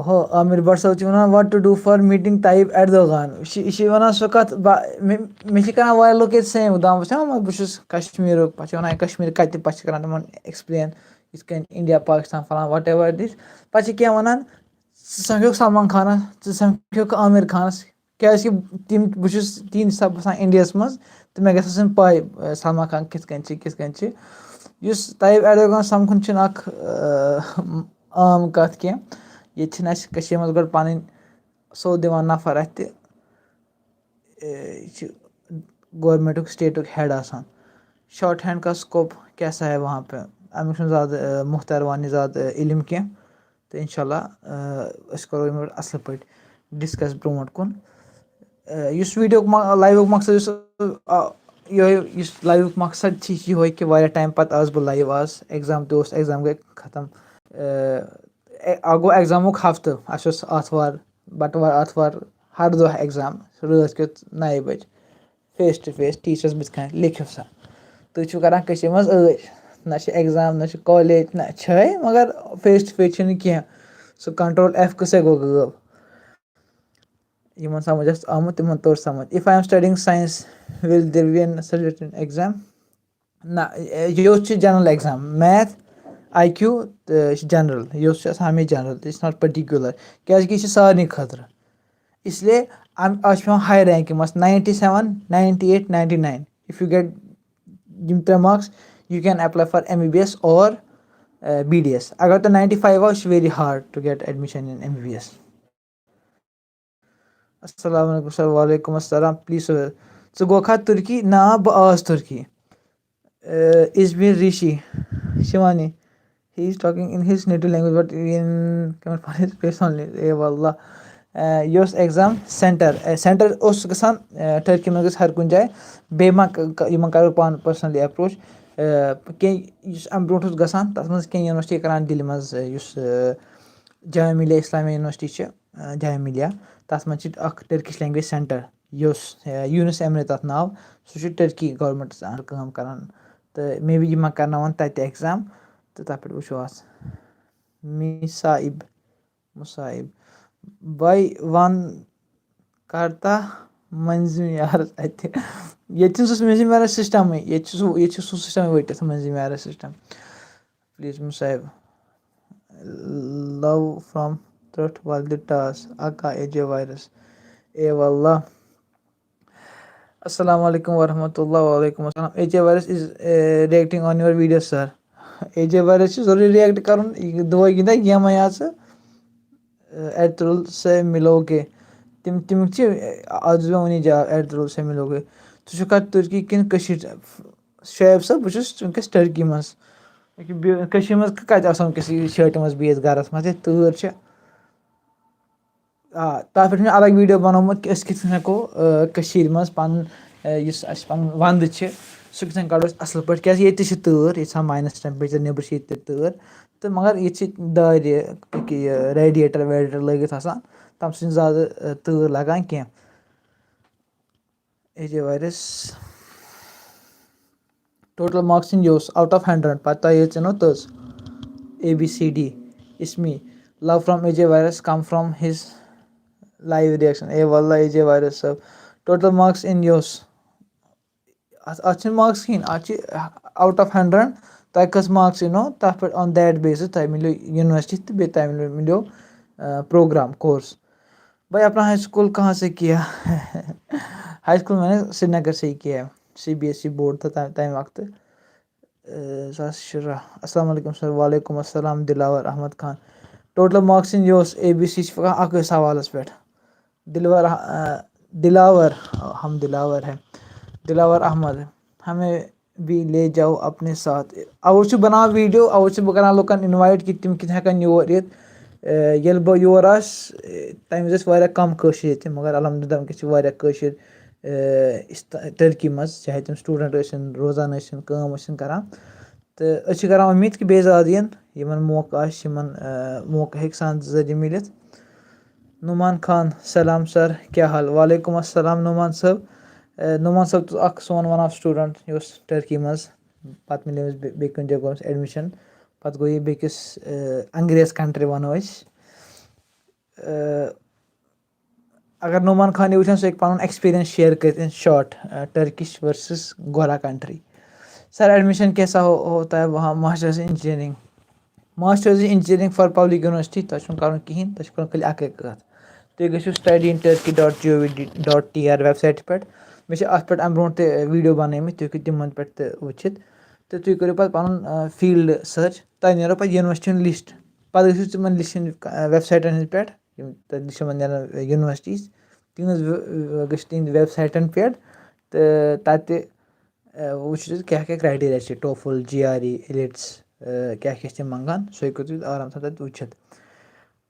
ہُہ عامر بٹ صٲب چھِ وَنان، what to do for meeting Tayyip Erdogan۔ یہِ چھِ، یہِ چھِ وَنان سُہ کَتھ، بہ-، مےٚ، مےٚ چھِ کَران واریاہ لُکھ ییٚتہِ سیم، دَپان، وٕچھ حظ، بہٕ چھُس کشمیٖرُک، پَتہٕ چھِ وَنان، یہِ کشمیٖر کَتہِ، پَتہٕ چھِ کَران تِمَن explain یِتھ کٔنۍ India، Pakistan، فَلان، whatever it is۔ پَتہٕ چھِ کینٛہہ وَنان، ژٕ سَمکھیوکھ سلمان خانَس، ژٕ سَمکھیوکھ عامر خانَس، کیٛازِکہِ تِم، بہٕ چھُس تِہِنٛدِ حِساب بَسان اِنڈیاہَس منٛز، تہٕ مےٚ گژھِ آسٕنۍ پَے، سلمان خان کِتھ کٔنۍ چھِ، کِتھ کٔنۍ چھِ۔ یُس طیب ایردوگان سَمکھُن چھُنہٕ اَکھ، آ، عام کَتھ کینٛہہ۔ ییٚتہِ چھِنہٕ اَسہِ کٔشیٖرِ منٛز گۄڈٕ پَنٕنۍ سوٚد دِوان نفر اَتھِ تہِ۔ اے، یہِ چھِ گورمٮ۪نٛٹُک، سٹیٹُک ہٮ۪ڈ آسان۔ شارٹ ہینڈ کا سکوپ کیسا ہے وہاں پہ؟ اَمیُک چھُنہٕ زیادٕ، اے، محتر وانی زیادٕ، اے، علم کینٛہہ۔ تہٕ اِنشاء اللہ، اے، أسۍ کَرو یِمَن پٮ۪ٹھ اَصٕل پٲٹھۍ ڈِسکَس برونٛٹھ کُن۔ اے، یُس ویٖڈیوُک مہ-، لایِوُک مقصد یُس، آ، یِہوٚے یُس لایِوُک مقصد چھِ یِہوٚے کہِ واریاہ ٹایم پَتہٕ آس بہٕ لایِو آز، اٮ۪کزام تہِ اوس، اٮ۪کزام گٔے ختم۔ اے، اے، اَکھ گوٚو اٮ۪کزامُک ہفتہٕ، اَسہِ اوس آتھوار، بَٹوار، آتھوار، ہر دۄہ اٮ۪کزام رٲژ کیُتھ نَیہِ بَجہِ۔ Face to face teacherس بٕتھِ کَنۍ، لیکھِو سا۔ تُہۍ چھِو کَران کٔشیٖرِ منٛز عٲش، نہ چھِ اٮ۪کزام، نہ چھِ کالیج، نہ چھے، مگر face to face چھِنہٕ کینٛہہ۔ سُہ control F کۭژاہ گوٚو غٲب؟ یِمَن سَمٕجھ آسہِ آمُت، تِمَن توٚر سَمٕجھ۔ If I am studying science, will there be an subject in exam? نہ، یہِ اوس چھُ general exam، math، I Q تہٕ یہِ چھُ general، یہِ اوس چھُ آسان ہمیشہِ general، it's not particular، کیٛازِکہِ یہِ چھِ سارنٕے خٲطرٕ۔ اس لیے اَم-، آز چھِ پٮ۪وان high rank منٛز ninety seven, ninety eight, ninety nine۔ If you get یِم ترٛےٚ marks, you can apply for M B B S or, uh, B D S۔ اگر تۄہہِ ninety five آو، it's very hard to get admission in M B B S۔ السلام علیکم sir, وعلیکم السلام۔ Please sir، ژٕ گوکھا تُرکی؟ نا، بہٕ آس تُرکی۔ اِزمیر ریٖشی شِوانی، he is talking in his native language but in کَمہِ پَنٕنۍ space only۔ اے واللہ۔ اے، یہِ اوس exam center، اے، center اوس گژھان، اے، ٹٔرکی منٛز گژھِ ہر کُنہِ جایہِ۔ بیٚیہِ ما ک-، ک-، یِمَن کَرو پانہٕ personally approach۔ اے، کینٛہہ یُس اَمہِ برونٛٹھ اوس گژھان، تَتھ منٛز کینٛہہ university کَران دِلہِ منٛز، اے، یُس، اے، جامعہ ملیہ اسلامیہ university چھِ، اے، جامعہ ملیہ، تَتھ منٛز چھِ اَکھ Turkish language center، یُس، اے، یوٗنس ایمرے تَتھ ناو، سُہ چھُ ٹٔرکی governmentس under کٲم کَران۔ تہٕ maybe یِمَن کَرناوَن تَتہِ exam، تہٕ تَتھ پٮ۪ٹھ وٕچھو اَتھ۔ مصائب، مصائب۔ بھائی وَن کَرتا مٔنٛزِم یارَس اَتہِ۔ ییٚتہِ چھُنہٕ سُہ مٔنٛزِم یارَس systemٕے، ییٚتہِ چھُ سُہ، ییٚتہِ چھُ سُہ systemٕے ؤٹِتھ، مٔنٛزِم یارَس system۔ Please مصائب۔ Love from ترٛٹھ وَلدِ ٹاس، اَکا اے جے وارِس۔ اے واللہ۔ السلام علیکم ورحمۃ اللہ۔ وعلیکم السلام۔ A J Waris is, uh, reacting on your video sir۔ A J Waris چھُ ضروٗری react کَرُن، یہِ دۄہَے گِنٛدان گیمَے آسہٕ۔ ایٹ تُل سے مِلو کے۔ تِم، تِم چھِ، آز چھُس بہٕ وٕنی جواب، ایٹ تُل سے مِلو کے۔ ژٕ چھُکھا تُرکی کِنہٕ کٔشیٖرِ؟ شعیب صٲب، بہٕ چھُس وٕنکیٚس ٹٔرکی منٛز۔ ییٚکیٛاہ بہِ-، کٔشیٖرِ منٛز کَتہِ آسو وٕنکیٚس یہِ شٲٹہِ منٛز بِہِتھ گَرَس منٛز، ییٚتہِ تۭر چھِ۔ آ، تَتھ پٮ۪ٹھ چھُ مےٚ الگ video بنومُت کہِ أسۍ کِتھ کٔنۍ ہٮ۪کو، آ، کٔشیٖرِ منٛز پَنُن، آ، یُس اَسہِ پَنُن وَندٕ چھِ، سُہ کِتھ کٔنۍ کَڑو أسۍ اَصٕل پٲٹھۍ، کیٛازِ ییٚتہِ تہِ چھِ تۭر، ییٚتہِ چھِ آسان minus temperature، نیٚبرٕ چھِ ییٚتہِ تہِ تۭر، تہٕ مگر ییٚتہِ چھِ دارِ، یہِ radiator ویڈیٹر لٲگِتھ آسان، تَمہِ سۭتۍ چھِنہٕ زیادٕ، آ، تۭر لَگان کینٛہہ۔ A J Waris. Total marks in یہِ اوس out of hundred، پَتہٕ تۄہہِ ییٚلہِ ژےٚ نو تٔژ۔ A B C D، it's me۔ Love from A J Waris, come from his live reaction. اے واللہ اے جے وارث صٲب, total marks in yours. اَتھ اَتھ چھِنہٕ مارکٕس کِہیٖنۍ, اَتھ چھِ out of hundred تۄہہِ کٔژ مارکٕس یِنو تَتھ پٮ۪ٹھ, on that basis تۄہہِ مِلیو یونیورسٹی تہٕ بیٚیہِ تۄہہِ مِلیو, مِلیو پروگرام کورس. بھائی اپنا ہائی اسکول کہاں سے کیا؟ ہائی اسکول میں نے سری نگر سے ہی کیا ہے, C B S E board تھا تَمہِ تَمہِ وقتہٕ. زٕ ساس شُراہ. السلام علیکم سر. وعلیکم السلام Dilawar Ahmad Khan. Total marks in yours, A B C چھِ پَکان اَکُے سوالَس پٮ۪ٹھ. دلور, دلاور, ہم دلاور ہے, دلاور احمد, ہمیں بھی لے جاؤ اپنے ساتھ. اَوَے چھُس بہٕ بَناوان ویٖڈیو, اَوَے چھُس بہٕ کَران لُکَن invite کہِ تِم کِتھ ہٮ۪کَن یور یِتھ. ییٚلہِ بہٕ یور آس, تَمہِ وِزِ ٲسۍ واریاہ کَم کٲشِر ییٚتہِ, مگر الحمدللہ وٕنکٮ۪س چھِ واریاہ کٲشِر, یُس ٹٔرکی منٛز, چاہے تِم student ٲسِن, روزان ٲسِن, کٲم ٲسِن کَران. تہٕ أسۍ چھِ کَران اُمید کہِ بیٚیہِ زیادٕ یِن, یِمَن موقعہٕ آسہِ, یِمَن موقعہٕ ہیٚکہِ سانہِ ذٔریعہٕ مِلِتھ. نعمان خان, سلام سر, کیٛاہ حال؟ وعلیکم السلام نعمان صٲب. نعمان صٲب تہِ اَکھ سون one of student یُس ٹٔرکی منٛز, پَتہٕ مِلیو أمِس بیٚیہِ کُنہِ جایہِ گوٚو أمِس admission, پَتہٕ گوٚو یہِ بیٚکِس انگریز country وَنو أسۍ. اگر نعمان خان یہِ وٕچھان, سُہ ہیٚکہِ پَنُن experience share کٔرِتھ in short, Turkish versus گورا country. سر, admission کیسا ہو ہوتا ہے وہاں, masters in engineering, masters in engineering for public university, تۄہہِ چھُنہٕ کَرُن کِہیٖنۍ, تۄہہِ چھُ کَرُن خٲلی اَکٕے کَتھ, تُہۍ گٔژھِو study in turkey dot g o v dot t r website پٮ۪ٹھ. مےٚ چھِ اَتھ پٮ۪ٹھ اَمہِ برونٛٹھ تہِ ویٖڈیو بَنٲومٕتۍ, تُہۍ ہیٚکِو تِمَن پٮ۪ٹھ تہِ وٕچھِتھ. تہٕ تُہۍ کٔرِو پَتہٕ پَنُن field search, تۄہہِ نیرو پَتہٕ university ہُنٛد list. پَتہٕ گٔژھِو تِمَن list ہٕنٛدۍ website ہٕنٛدۍ پٮ۪ٹھ, یِم تَتہِ چھِ یِمَن نیران universities, تِہٕنٛز گٔژھِ تِہِنٛدِ website پٮ۪ٹھ, تہٕ تَتہِ وٕچھِو تُہۍ کیٛاہ کیٛاہ criteria چھِ, ٹوفل, جی آر ای, اِلیٹٕس, کیٛاہ کیٛاہ چھِ تِم منٛگان, سُہ ہیٚکِو تُہۍ آرام سان تَتہِ وٕچھِتھ.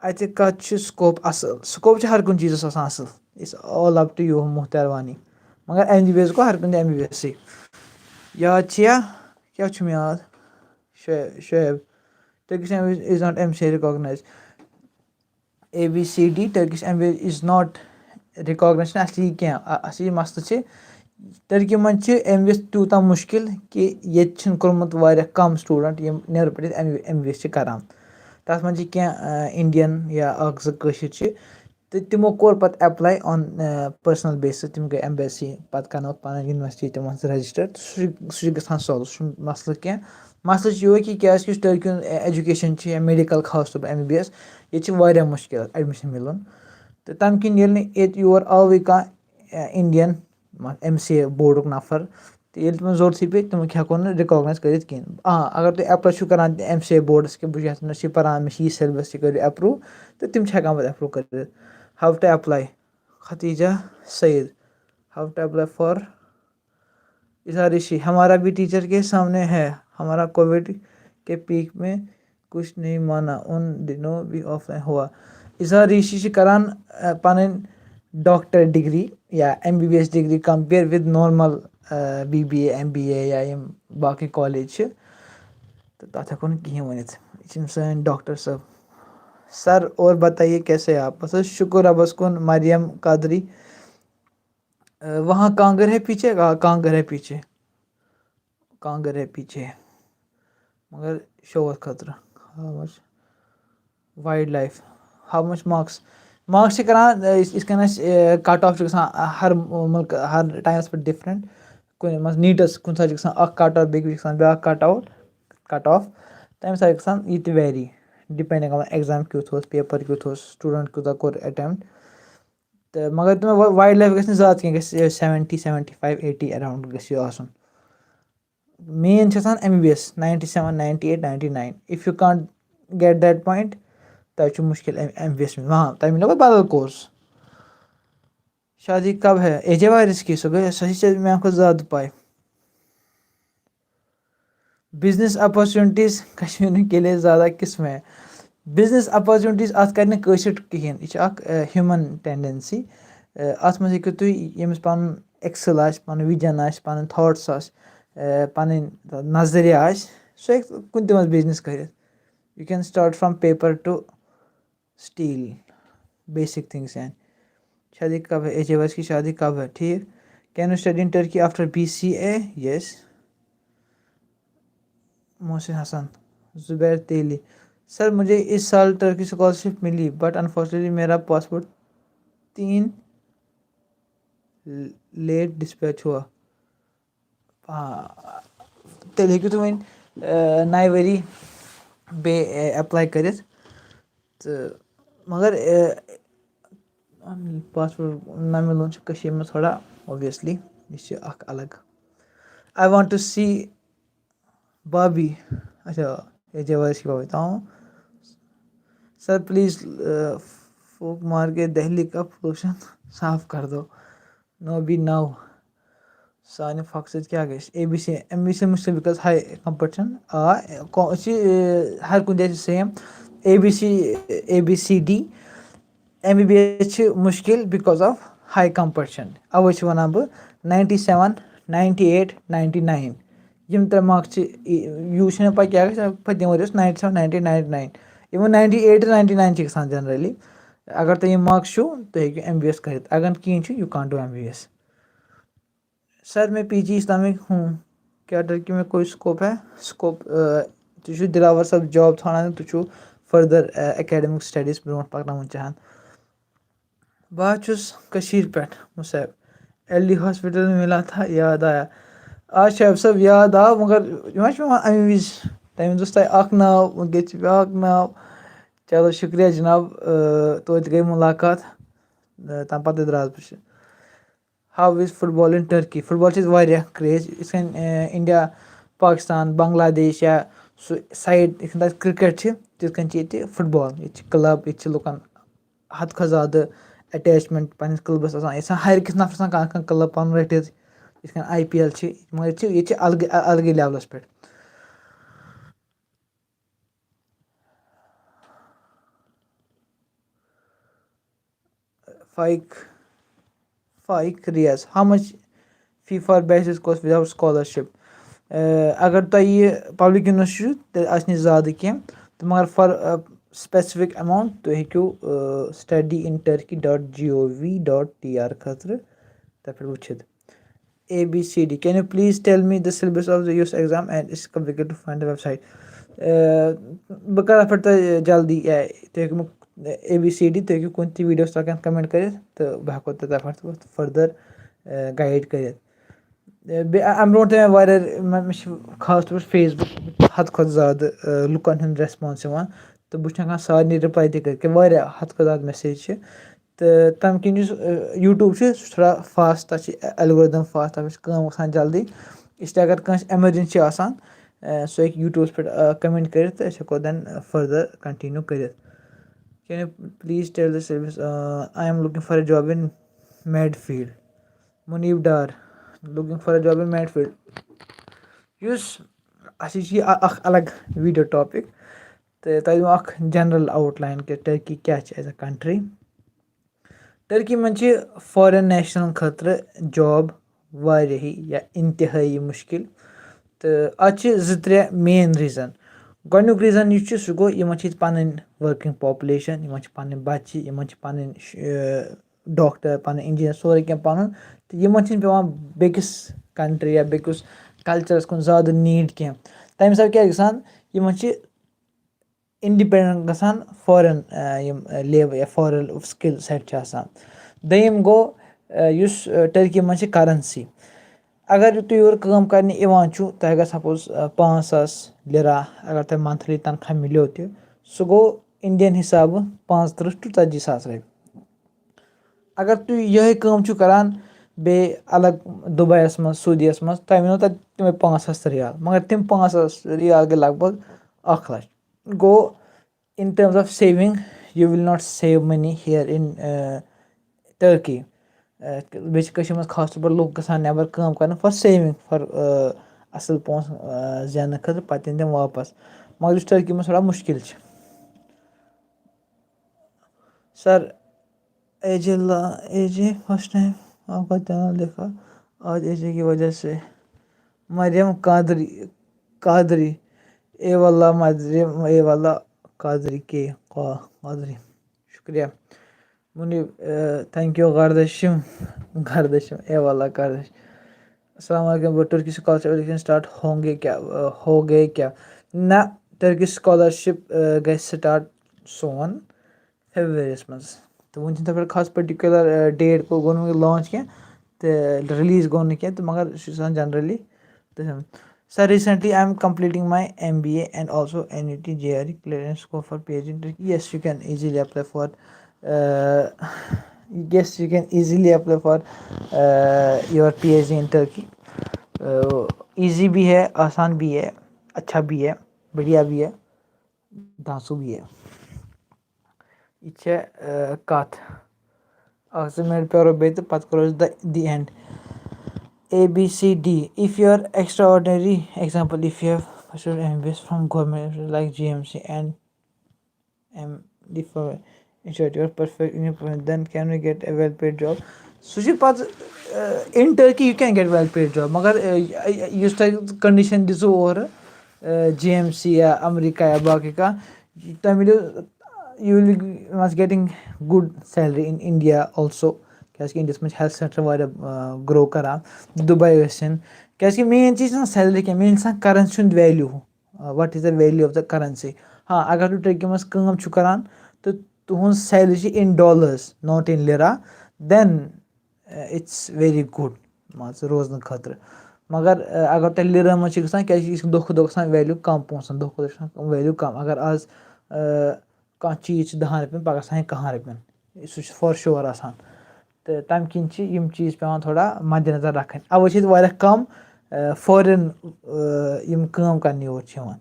اَتہِ کَتھ چھِ scope اَصٕل؟ Scope چھِ ہر کُنہِ چیٖزَس آسان اَصٕل, it's all up to you, محترمانی. مگر ایم بی بی ایس گوٚو ہر کُنہِ ایم بی بی ایسٕے. یاد چھِیا, کیٛاہ چھُم یاد؟ Shoaib, Shoaib, Turkish M B B S is not M C A recognized. A B C D, Turkish M B B S is not recognized چھِنہٕ اَصلی یہِ کینٛہہ. اَ-, اَصلی مسلہٕ چھِ, ٹٔرکی منٛز چھِ ایم بی بی ایس تیوٗتاہ مُشکِل کہِ ییٚتہِ چھِنہٕ کوٚرمُت واریاہ کَم student یِم نٮ۪برٕ پٮ۪ٹھ یِتھ ایم بی بی ایس چھِ کَران. تَتھ منٛز چھِ کینٛہہ, اِنڈین یا اَکھ زٕ کٲشِرۍ چھِ, تہٕ تِمو کوٚر پَتہٕ apply on personal basis, تِم گٔے embassy, پَتہٕ کَرنٲوٕکھ پَنٕنۍ university تِمَن سۭتۍ register, تہٕ سُہ چھُ, سُہ چھُ گژھان solve, سُہ چھُنہٕ مسلہٕ کینٛہہ. مسلہٕ چھُ یِہوٚے کہِ کیٛازِکہِ یُس ٹٔرکی ہُنٛد education چھِ یا medical خاص طور پَر ایم بی بی ایس, ییٚتہِ چھِ واریاہ مُشکِل admission مِلُن. تہٕ تَمہِ کِنۍ ییٚلہِ نہٕ ییٚتہِ یور آوٕے کانٛہہ اِنڈین ایم سی اے بورڈُک نفر, تہٕ ییٚلہِ تِمَن ضوٚرتھٕے پیٚیہِ, تِم ہٮ۪کو نہٕ recognize کٔرِتھ کِہیٖنۍ. آ, اگر تُہۍ apply چھِو کَران ایم سی اے بورڈَس کہِ بہٕ چھُس یَژھان, مےٚ چھِ یہِ پَران, مےٚ چھِ یہِ syllabus, یہِ کٔرِو approve, تہٕ تِم چھِ ہٮ۪کان پَتہٕ approve کٔرِتھ. How to apply, Khatija Saeed. How to apply for اظہار ریشی؟ ہمارا بھی ٹیچر کے سامنے ہے. ہمارا کووڈ کے پیک میں کچھ نہیں مانا, ان دنوں بھی آف لائن ہوا. اظہار ریشی چھِ کَران, پَنٕنۍ doctor degree یا M B B S degree compare with normal B B A, M B A یا یِم باقٕے کالج چھِ, تہٕ تَتھ ہٮ۪کو نہٕ کِہیٖنۍ ؤنِتھ. یہِ چھِ یِم سٲنۍ doctor صٲب. سر, اور بتائیے کیسے آپ؟ بس حظ شُکُر رۄبَس کُن. مریم قادری, وہاں کانٛگٕر ہے پیچھے؟ آ, کانٛگٕر ہے پیچھے, کانٛگٕر ہے پیچھے, مگر شووَس خٲطرٕ. How much wild life, how much marks, marks چھِ کَران, یِتھ کٔنۍ اَسہِ cut off چھُ گژھان, ہر مُلکہٕ, ہر ٹایمَس پٮ۪ٹھ different. کُنہِ منٛز نیٖٹَس کُنہِ ساتہٕ چھُ گژھان اَکھ cut off, بیٚکہِ وِزِ چھُ گژھان بیٛاکھ cut out, cut off. تَمہِ ساتہٕ چھُ گژھان یہِ تہِ vary, depending on exam کیُتھ اوس, paper کیُتھ اوس, student کوٗتاہ کوٚر attempt. تہٕ مگر تِمَن وَ-, wild life گژھِ نہٕ زیادٕ کینٛہہ, گژھِ seventy, seventy five, eighty around گژھِ یہِ آسُن. Main چھِ آسان M B B S, ninety seven, ninety eight, ninety nine. If you can't get that point, تۄہہِ چھُ مُشکِل ایم بی بی ایس منٛز. ہاں, تۄہہِ مِلیو پَتہٕ بدل course. شادی کب ہے؟ ایجے وارث کی, سۄ گٔے, سۄ چھِ ژےٚ میٛانہِ کھۄتہٕ زیادٕ پَے. بزنس اپرچونٹیز کشمیروں کے لیے زیادہ کس میں ہے؟ بزنس اپرچونٹیز, اَتھ کَرِ نہٕ کٲشِر کِہیٖنۍ, یہِ چھِ اَکھ, اے, human tendency. اے, اَتھ منٛز ہیٚکِو تُہۍ, ییٚمِس پَنُن excel آسہِ, پَنُن vision آسہِ, پَنٕنۍ thoughts آسہِ, اے, پَنٕنۍ نظریہ آسہِ, سُہ ہیٚکہِ کُنہِ تہِ منٛز business کٔرِتھ. You can start from paper to steel, basic things, یعنی شادی کب ہے, ایجے وارث کی شادی کب ہے, ٹھیٖک. Can you study in Turkey after B C A? Yes. محسن حسن, زبیر تیلی. سر, مجھے اس سال ٹرکی اسکالرشپ ملی, but انفارچونیٹلی میرا پاسپورٹ تین لیٹ ڈِسپیچ ہوا۔ آ، تیٚلہِ ہیٚکِو تُہۍ وۄنۍ، آ، نَیہِ ؤری بیٚیہِ، آ، ایپلاے کٔرِتھ۔ تہٕ مگر، آ، پاسپورٹ نہ مِلُن چھُ کٔشیٖرِ منٛز تھوڑا، اوبویسلی، یہِ چھِ اکھ الگ۔ I want to see بابی۔ اچھا، اے جے وایس کی بابی تام۔ سر، پلیز، آ، فوک مارکیٹ دہلی کا پولوشن صاف کر دو۔ نو بی نو۔ سانہِ فخر سۭتۍ کیٛاہ گژھِ؟ A B C, M B C مُشکِل، because high competition۔ آ، کو-، أسۍ چھِ، آ، ہر کُنہِ جایہِ چھِ same. A B C, A B C D, M B B S چھِ مُشکِل because of high competition۔ اَوَے چھِ وَنان بہٕ ninety seven, ninety eight, ninety nine۔ یِم ترٛےٚ مارکٕس چھِ، یہِ، یوٗت چھِنہٕ پَے کیٛاہ گژھِ، پٔتمہِ ؤرۍ یہِ اوس ninety seven, ninety eight, ninety nine۔ یِمَن ninety eight تہٕ ninety nine چھِ گژھان generally۔ اگر تۄہہِ یِم مارکٕس چھُو، تُہۍ ہیٚکِو ایم بی بی ایس کٔرِتھ۔ اگر نہٕ کِہیٖنۍ چھُ، you can't do M B B S۔ سر، میں پی جی اسلامک ہوں، کیا ٹرکی میں کوئی اسکوپ ہے؟ اسکوپ، آ، تُہۍ چھِو دِلاور صٲب جاب ژھانٛڈان، تُہۍ چھِو further، آ، academic studies برونٛٹھ پَکناوُن چاہان۔ بہٕ حظ چھُس کٔشیٖرِ پٮ۪ٹھ مُصعب۔ ایل ڈی ہاسپِٹل مِلا تھا، یاد آیا۔ آ، شعیب صٲب، یاد آو، مگر یہِ ما چھُ پٮ۪وان اَمہِ وِزِ؟ تَمہِ وِزِ اوس تۄہہِ اَکھ ناو، وٕنکٮ۪س چھِ بیٛاکھ ناو۔ چلو، شُکریہ جِناب، آ، توتہِ گٔے مُلاقات۔ آ، تَمہِ پَتہٕ درٛاس بہٕ۔ How is football in Turkey؟ Football چھِ ییٚتہِ واریاہ craze، یِتھ کٔنۍ، آ، اِنڈیا، پاکِستان، بنٛگلہ دیش یا سُہ سایڈ، یِتھ کٔنۍ تَتہِ کرکٹ چھِ، تِتھ کٔنۍ چھِ ییٚتہِ فُٹ بال۔ ییٚتہِ چھِ کٕلب، ییٚتہِ چھِ لُکَن حد کھۄتہٕ زیادٕ اٹیچمنٹ پنٛنِس کٕلبَس آسان۔ ییٚتہِ چھِ آسان ہر کِس نفرَس آسان کانٛہہ کانٛہہ کٕلب پَنُن رٔٹِتھ، یِتھ کٔنۍ آی پی ایل چھِ، مگر ییٚتہِ چھِ، ییٚتہِ چھِ الگٕے، الگٕے لیولَس پٮ۪ٹھ۔ فائق، فائق Riyaz, how much fee for bachelor's course without scholarship؟ اگر تۄہہِ یہِ پبلک یونیورسٹی چھُ، تیٚلہِ آسہِ نہٕ زیادٕ کینٛہہ، تہٕ مگر for specific amount تُہۍ ہیٚکِو study in turkey dot g o v dot t r خٲطرٕ تَتھ پٮ۪ٹھ وٕچھِتھ۔ A B C D, can you please tell me the syllabus of the U S exam and it's complicated to find the website؟ بہٕ کَرٕ اَتھ پٮ۪ٹھ تۄہہِ جلدی، تُہۍ ہیٚکِو مےٚ اے بی سی ڈی، تُہۍ ہیٚکِو کُنہِ تہِ ویٖڈیوَس تَل کَنٮ۪تھ کَمٮ۪نٛٹ کٔرِتھ تہٕ بہٕ ہٮ۪کو تۄہہِ تَتھ پٮ۪ٹھ further guide کٔرِتھ۔ بیٚیہِ اَمہِ برونٛٹھ تہِ مےٚ واریاہ، مےٚ، مےٚ چھِ خاص طور پٲٹھۍ Facebook حد کھۄتہٕ زیادٕ لُکَن ہُنٛد response یِوان، تہٕ بہٕ چھُس ہٮ۪کان سارنٕے reply تہِ کٔرِتھ، کہِ واریاہ حد کھۄتہٕ زیادٕ message چھِ۔ تہٕ تَمہِ کِنۍ یُس YouTube چھُ، سُہ چھُ تھوڑا fast، تَتھ چھِ algorithm fast، تَتھ منٛز چھِ کٲم گژھان جلدی۔ اِسلیے اگر کٲنٛسہِ emergency آسان، سُہ ہیٚکہِ YouTubeَس پٮ۪ٹھ comment کٔرِتھ تہٕ أسۍ ہٮ۪کو then further continue کٔرِتھ۔ Can you please tell the service? I am looking for a job in med field. Munib Dar, looking for a job in med field. یُس اَسہِ چھِ یہِ اَکھ الگ video topic، تہٕ تۄہہِ دِمو اَکھ general outline کہِ ٹرکی کیٛاہ چھِ as a country۔ ٹرکی منٛز چھِ foreign national خٲطرٕ job واریاہٕے یا اِنتِہٲیی مُشکِل، تہٕ اَتھ چھِ زٕ ترٛےٚ main reason۔ گۄڈٕنیُک reason یُس چھُ، سُہ گوٚو یِمَن چھِ ییٚتہِ پَنٕنۍ working population، یِمَن چھِ پَنٕنۍ بَچہِ، یِمَن چھِ پَنٕنۍ، ڈاکٹر، پَنٕنۍ engineer، سورُے کینٛہہ پَنُن، تہٕ یِمَن چھِنہٕ پٮ۪وان بیٚکِس country یا بیٚکِس cultureَس کُن زیادٕ need کینٛہہ۔ تَمہِ حِسابہٕ کیٛاہ چھِ گژھان، یِمَن چھِ independent گژھان foreign، یِم labour یا foreign skill set چھِ آسان۔ دوٚیِم گوٚو، یُس ٹرکی منٛز چھِ currency۔ اگر تُہۍ یورٕ کٲم کَرنہِ یِوان چھُو، تۄہہِ اگر suppose پانٛژھ ساس لیرا اگر تۄہہِ monthly تنخواہ مِلیو تہِ، سُہ گوٚو Indian حِسابہٕ پانٛژترٕٛہ to ژتجی ساس رۄپیہِ۔ اگر تُہۍ یِہوٚے کٲم چھُو کَران بیٚیہِ الگ دُبیَس منٛز، سعودیَس منٛز، تۄہہِ مِلنو تَتہِ تِمَے پانٛژھ ساس رِیال، مگر تِم پانٛژھ ساس رِیال گٔے لگ بگ اَکھ لَچھ۔ گوٚو، in terms of saving, you will not save money here in Turkey. بیٚیہِ چھِ کٔشیٖرِ منٛز خاص طور پٲٹھۍ لُکھ گژھان نٮ۪بَر کٲم کَرنہِ for saving، for اَصٕل پونٛسہٕ زیننہٕ خٲطرٕ، پَتہٕ یِن تِم واپَس۔ مگر یُس ٹرکی منٛز تھوڑا مُشکِل چھِ۔ سر، اے جے لا، اے جے first time آپ کا چینل دیکھا، آج اے جے کی وجہ سے۔ مریم قادری، قادری، اے واللہ مریم، اے واللہ قادری کے، قا-، قادری۔ شُکریہ۔ منیٖب، thank you گردشم، گردشم، اے واللہ گردش۔ السلام علیکم، وہ ٹرکی scholarship application start ہوں گے کیا، ہو گئے کیا؟ نہ، ٹرکی scholarship گژھِ start سون فیبرؤریَس منٛز۔ تہٕ وٕنہِ چھِنہٕ تَتھ پٮ۪ٹھ خاص پٔٹِکیوٗلَر ڈیٹ گوٚو، گوٚو نہٕ وٕنہِ لانچ کینٛہہ تہٕ رِلیٖز گوٚو نہٕ کینٛہہ تہٕ، مگر سُہ چھُ آسان جَنرٔلی تہٕ Sir, recently I am completing my M B A and also N U T J R E clearance go for P H D in Turkey. Yes, you can easily apply for. Uh, yes, you can easily apply for uh, your P H D in Turkey. Uh, easy भी है, आसान भी है, अच्छा भी है, बढ़िया भी है, धांसू भी है. یہِ چھےٚ کَتھ اَکھ زٕ مِنٹ پیٛارو بیٚیہِ تہٕ پَتہٕ کَرو أسۍ the the end. A B C D. If you are extraordinary, example, if you have pursued M B B S from government like G M C and M D for institute, you are perfect in your profession, then can you get a well paid job? سُہ چھُ پَتہٕ in Turkey you can get well paid job, مگر یُس تۄہہِ condition دِژوٕ اورٕ G M C یا امریکہ یا باقٕے کانٛہہ، تۄہہِ مِلیو you will be once getting good salary in India also. کیٛازِکہِ اِنڈیاہَس منٛز چھِ ہیلتھ سینٹر واریاہ گرو کران. دُبے ٲسِن، کیٛازِکہِ مین چیٖز چھِنہٕ سیلری کینٛہہ، مین چھِ آسان کرنسی ہُنٛد value. What is the value of the currency? ہاں، اگر تُہۍ ٹرکی منٛز کٲم چھِو کران تہٕ تُہنٛز سیلری چھِ in dollars, not in lira, then it's very good مان ژٕ روزنہٕ خٲطرٕ. مگر اگر تۄہہِ لِرا منٛز چھِ گژھان، کیٛازِکہِ یہِ چھِ دۄہ کھۄتہٕ دۄہ گژھان ویلیوٗ کم، پونٛسَن دۄہ کھۄتہٕ دۄہ چھِ گژھان ویلیوٗ کم. اگر آز کانٛہہ چیٖز چھِ دَہَن رۄپیَن، پَگاہ آسان یہِ کَہَن رۄپیَن، سُہ چھُ for sure آسان. تہٕ تَمہِ کِنۍ چھِ یِم چیٖز پٮ۪وان تھوڑا مَدِ نظر رَکھٕنۍ. اَوَے چھِ ییٚتہِ واریاہ کَم foreign یِم کٲم کَرنہِ یور چھِ یِوان.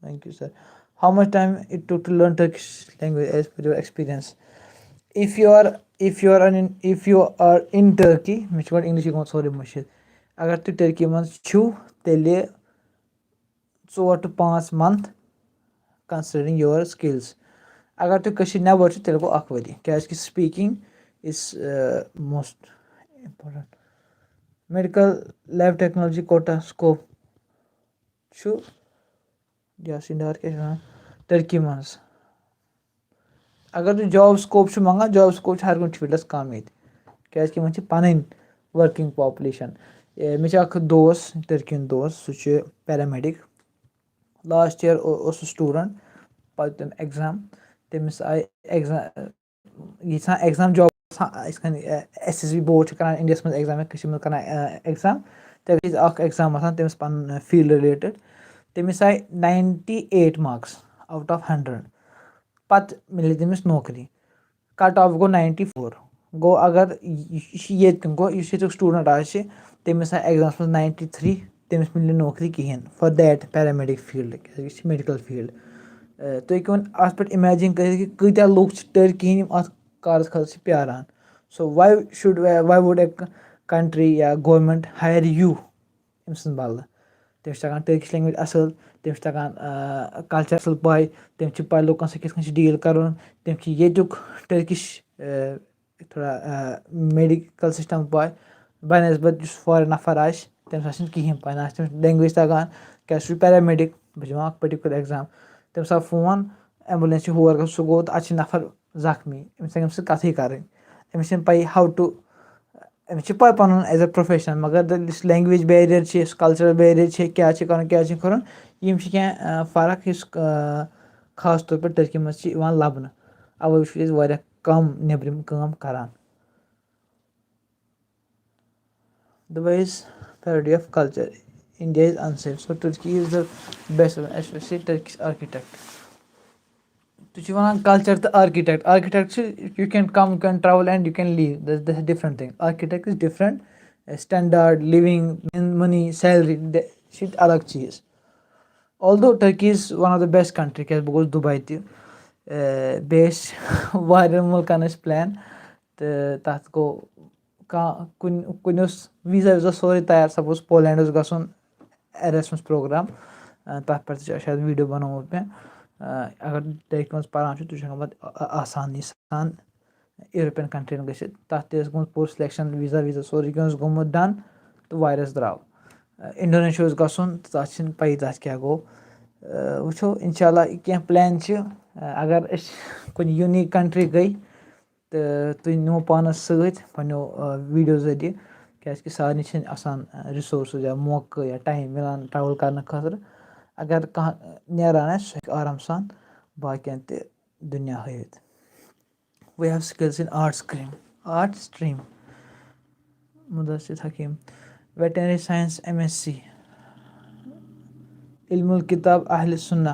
Thank you, sir. How much time it took to learn Turkish language as per your experience? If you are, if you are in, if you are in Turkey, مےٚ چھُ گۄڈٕ اِنگلِشٕے گوٚمُت سورُے مٔشِتھ. اگر تُہۍ ٹرکی منٛز چھِو، تیٚلہِ ژور to پانٛژھ month considering your skills. اگر تُہۍ کٔشیٖرِ نٮ۪بر چھِو، تیٚلہِ گوٚو اَکھ ؤری، کیٛازِکہِ speaking is most important. Medical lab technology کوٗتاہ scope چھُ، یا سِنڈار کیٛاہ چھِ وَنان ٹٔرکی منٛز؟ اگر تُہۍ job scope چھُ منٛگان، job scope چھُ ہر کُنہِ فیٖلڈَس کَم ییٚتہِ، کیٛازِکہِ یِمَن چھِ پَنٕنۍ working population. اے، مےٚ چھُ اَکھ دوس، ٹٔرکی ہُنٛد دوس، سُہ چھُ paramedic. Last year او-، اوس سُہ student، پَتہٕ دیُت تٔمۍ exam، تٔمِس آیہِ exam، یہِ چھِ آسان exam job آسان، یِتھ کٔنۍ S S B board چھِ کَران اِنڈیاہَس منٛز exam یا کٔشیٖرِ منٛز کَران exam، تَتہِ چھِ اَکھ exam آسان تٔمِس پَنُن field related. تٔمِس آیہِ ninety eight marks out of hundred. پَتہٕ مِلے تٔمِس نوکری. Cut off گوٚو ninety four. گوٚو اگر یہِ، یہِ چھِ ییٚتہِ کُن گوٚو، یُس ییٚتیُک student آسہِ، تٔمِس آیہِ examس منٛز ninety three، تٔمِس مِلہِ نہٕ نوکری کِہیٖنۍ for that paramedic field، کیٛازِکہِ یہِ چھِ medical field. تُہۍ ہیٚکِو وۄنۍ اَتھ پٮ۪ٹھ imagine کٔرِتھ کہِ کۭتیٛاہ لُکھ چھِ ٹٔرکی ہِنٛدۍ یِم اَتھ کارَس خٲطرٕ چھِ پیٛاران. So why should, why would a country یا government hire you أمۍ سٕنٛدِ بدلہٕ؟ تٔمِس چھِ تَگان Turkish language اَصٕل، تٔمِس چھِ تَگان culture اَصٕل پَے، تٔمِس چھِ پَے لُکَن سۭتۍ کِتھ کٔنۍ چھِ deal کَرُن، تٔمِس چھِ ییٚتیُک Turkish تھوڑا medical system پَے، بہ نسبت یُس foreign نفر آسہِ، تٔمِس آسہِ نہٕ کِہیٖنۍ پَے، نہ آسہِ تٔمِس language تَگان، کیٛازِ سُہ چھُ paramedic، بہٕ چھُس دِوان اَکھ particular exam، تٔمِس آو فون، ambulance چھِ ہور گژھُن، سُہ گوٚو تہٕ اَتہِ چھِ نفر زخمی، أمِس تَگہِ أمِس سۭتۍ کَتھٕے کَرٕنۍ، أمِس چھِنہٕ پَیی how to، أمِس چھِ پَے پَنُن as a profession، مگر یُس language barrier چھِ، یُس cultural barrier چھِ، کیٛاہ چھِ کَرُن، کیٛاہ چھِنہٕ کَرُن، یِم چھِ کینٛہہ فرق یُس خاص طور پٲٹھۍ ٹٔرکی منٛز چھِ یِوان لَبنہٕ، اَوَے چھِ أسۍ واریاہ کَم نیٚبرِم کٲم کَران۔ Dubai is parody of culture. India is unsafe. So Turkey is the best, especially Turkish architect. تُہۍ چھِو وَنان culture تہٕ architect. Architect چھِ you can come, you can travel and you can leave. That's, that's a different thing. Architect is different. Standard, living, money, salary, چھِ الگ چیٖز. Although Turkey is one of the best country، کیٛازِ بہٕ گوس Dubai تہِ، بیٚیہِ ٲسۍ واریاہَن مُلکَن ٲسۍ plan، تہٕ تَتھ گوٚو کانٛہہ کُنہِ، کُنہِ اوس visa ویٖزا سورُے تیار، suppose Poland اوس گژھُن Erasmus program، تَتھ پٮ۪ٹھ تہِ چھُ شاید video بَنومُت مےٚ۔ اگر تُہۍ کٲنٛسہِ پَران چھُ، تُہۍ چھُ ہٮ۪کان پَتہٕ آ-، آ-، آسانی سان European country گٔژھِتھ۔ تَتھ تہِ ٲس گٔمٕژ پوٗرٕ selection، visa ویٖزا سورُے کینٛہہ اوس گوٚمُت done، تہٕ virus درٛاو۔ اِنڈونیشیا اوس گژھُن، تہٕ تَتھ چھِنہٕ پَیی تَتھ کیٛاہ گوٚو۔ وٕچھو، اِنشاء اللہ کینٛہہ plan چھِ۔ اگر أسۍ کُنہِ unique country گٔے، تہٕ تُہۍ نِمو پانَس سۭتۍ پنٛنیو ویٖڈیو ذٔریعہٕ، کیٛازِکہِ سارنٕے چھِنہٕ آسان resources یا موقعہٕ یا time مِلان travel کَرنہٕ خٲطرٕ۔ اگر کانٛہہ نیران آسہِ، سُہ ہیٚکہِ آرام سان باقیَن تہِ دُنیا ہٲوِتھ. We have skills in arts stream, arts stream. Mudassir حکیم, veterinary science, M S C, علم الکتاب اہل سنہ,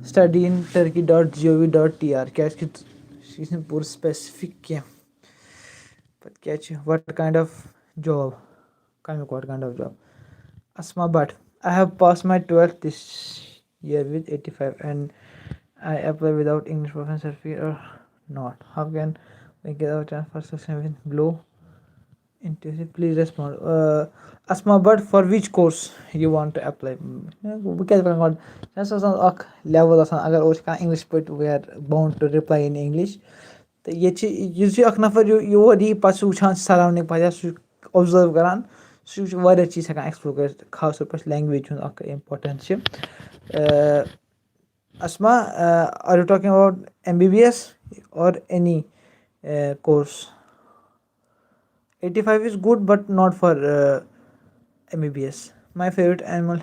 study in turkey dot gov dot tr. کیازِ کہِ یہِ چھُنہٕ پوٗرٕ specific کینٛہہ. پتہٕ کیٛاہ چھِ, what kind of job, کَمیُک, what kind of job? Asma Bhatt, I have passed my twelfth this year with eighty-five and I apply without English proficiency certificate or not? How can we get our chance for selection with below? Interested, please respond. Uh, Asma Bhatt, for which course you want to apply? بہٕ کیٛازِ وَنہٕ گۄڈٕ, چھُنہ سُہ آسان اَکھ level آسان, اگر اورٕ چھِ کانٛہہ English پٲٹھۍ, we are bound to reply in English. تہٕ ییٚتہِ چھِ, یُس یہِ اَکھ نفر یو-, یور یی, پَتہٕ سُہ وٕچھان چھِ surrounding پَتہٕ, یا سُہ چھُ observe کَران, سُہ چھُ واریاہ چیٖز ہٮ۪کان explore کٔرِتھ, خاص طور پٲٹھۍ language ہُنٛد اَکھ importance چھِ. Uh, Asma, uh, are you talking about M B B S or any uh, course? Eighty-five is good, but not for uh, M B B S. My favorite animal,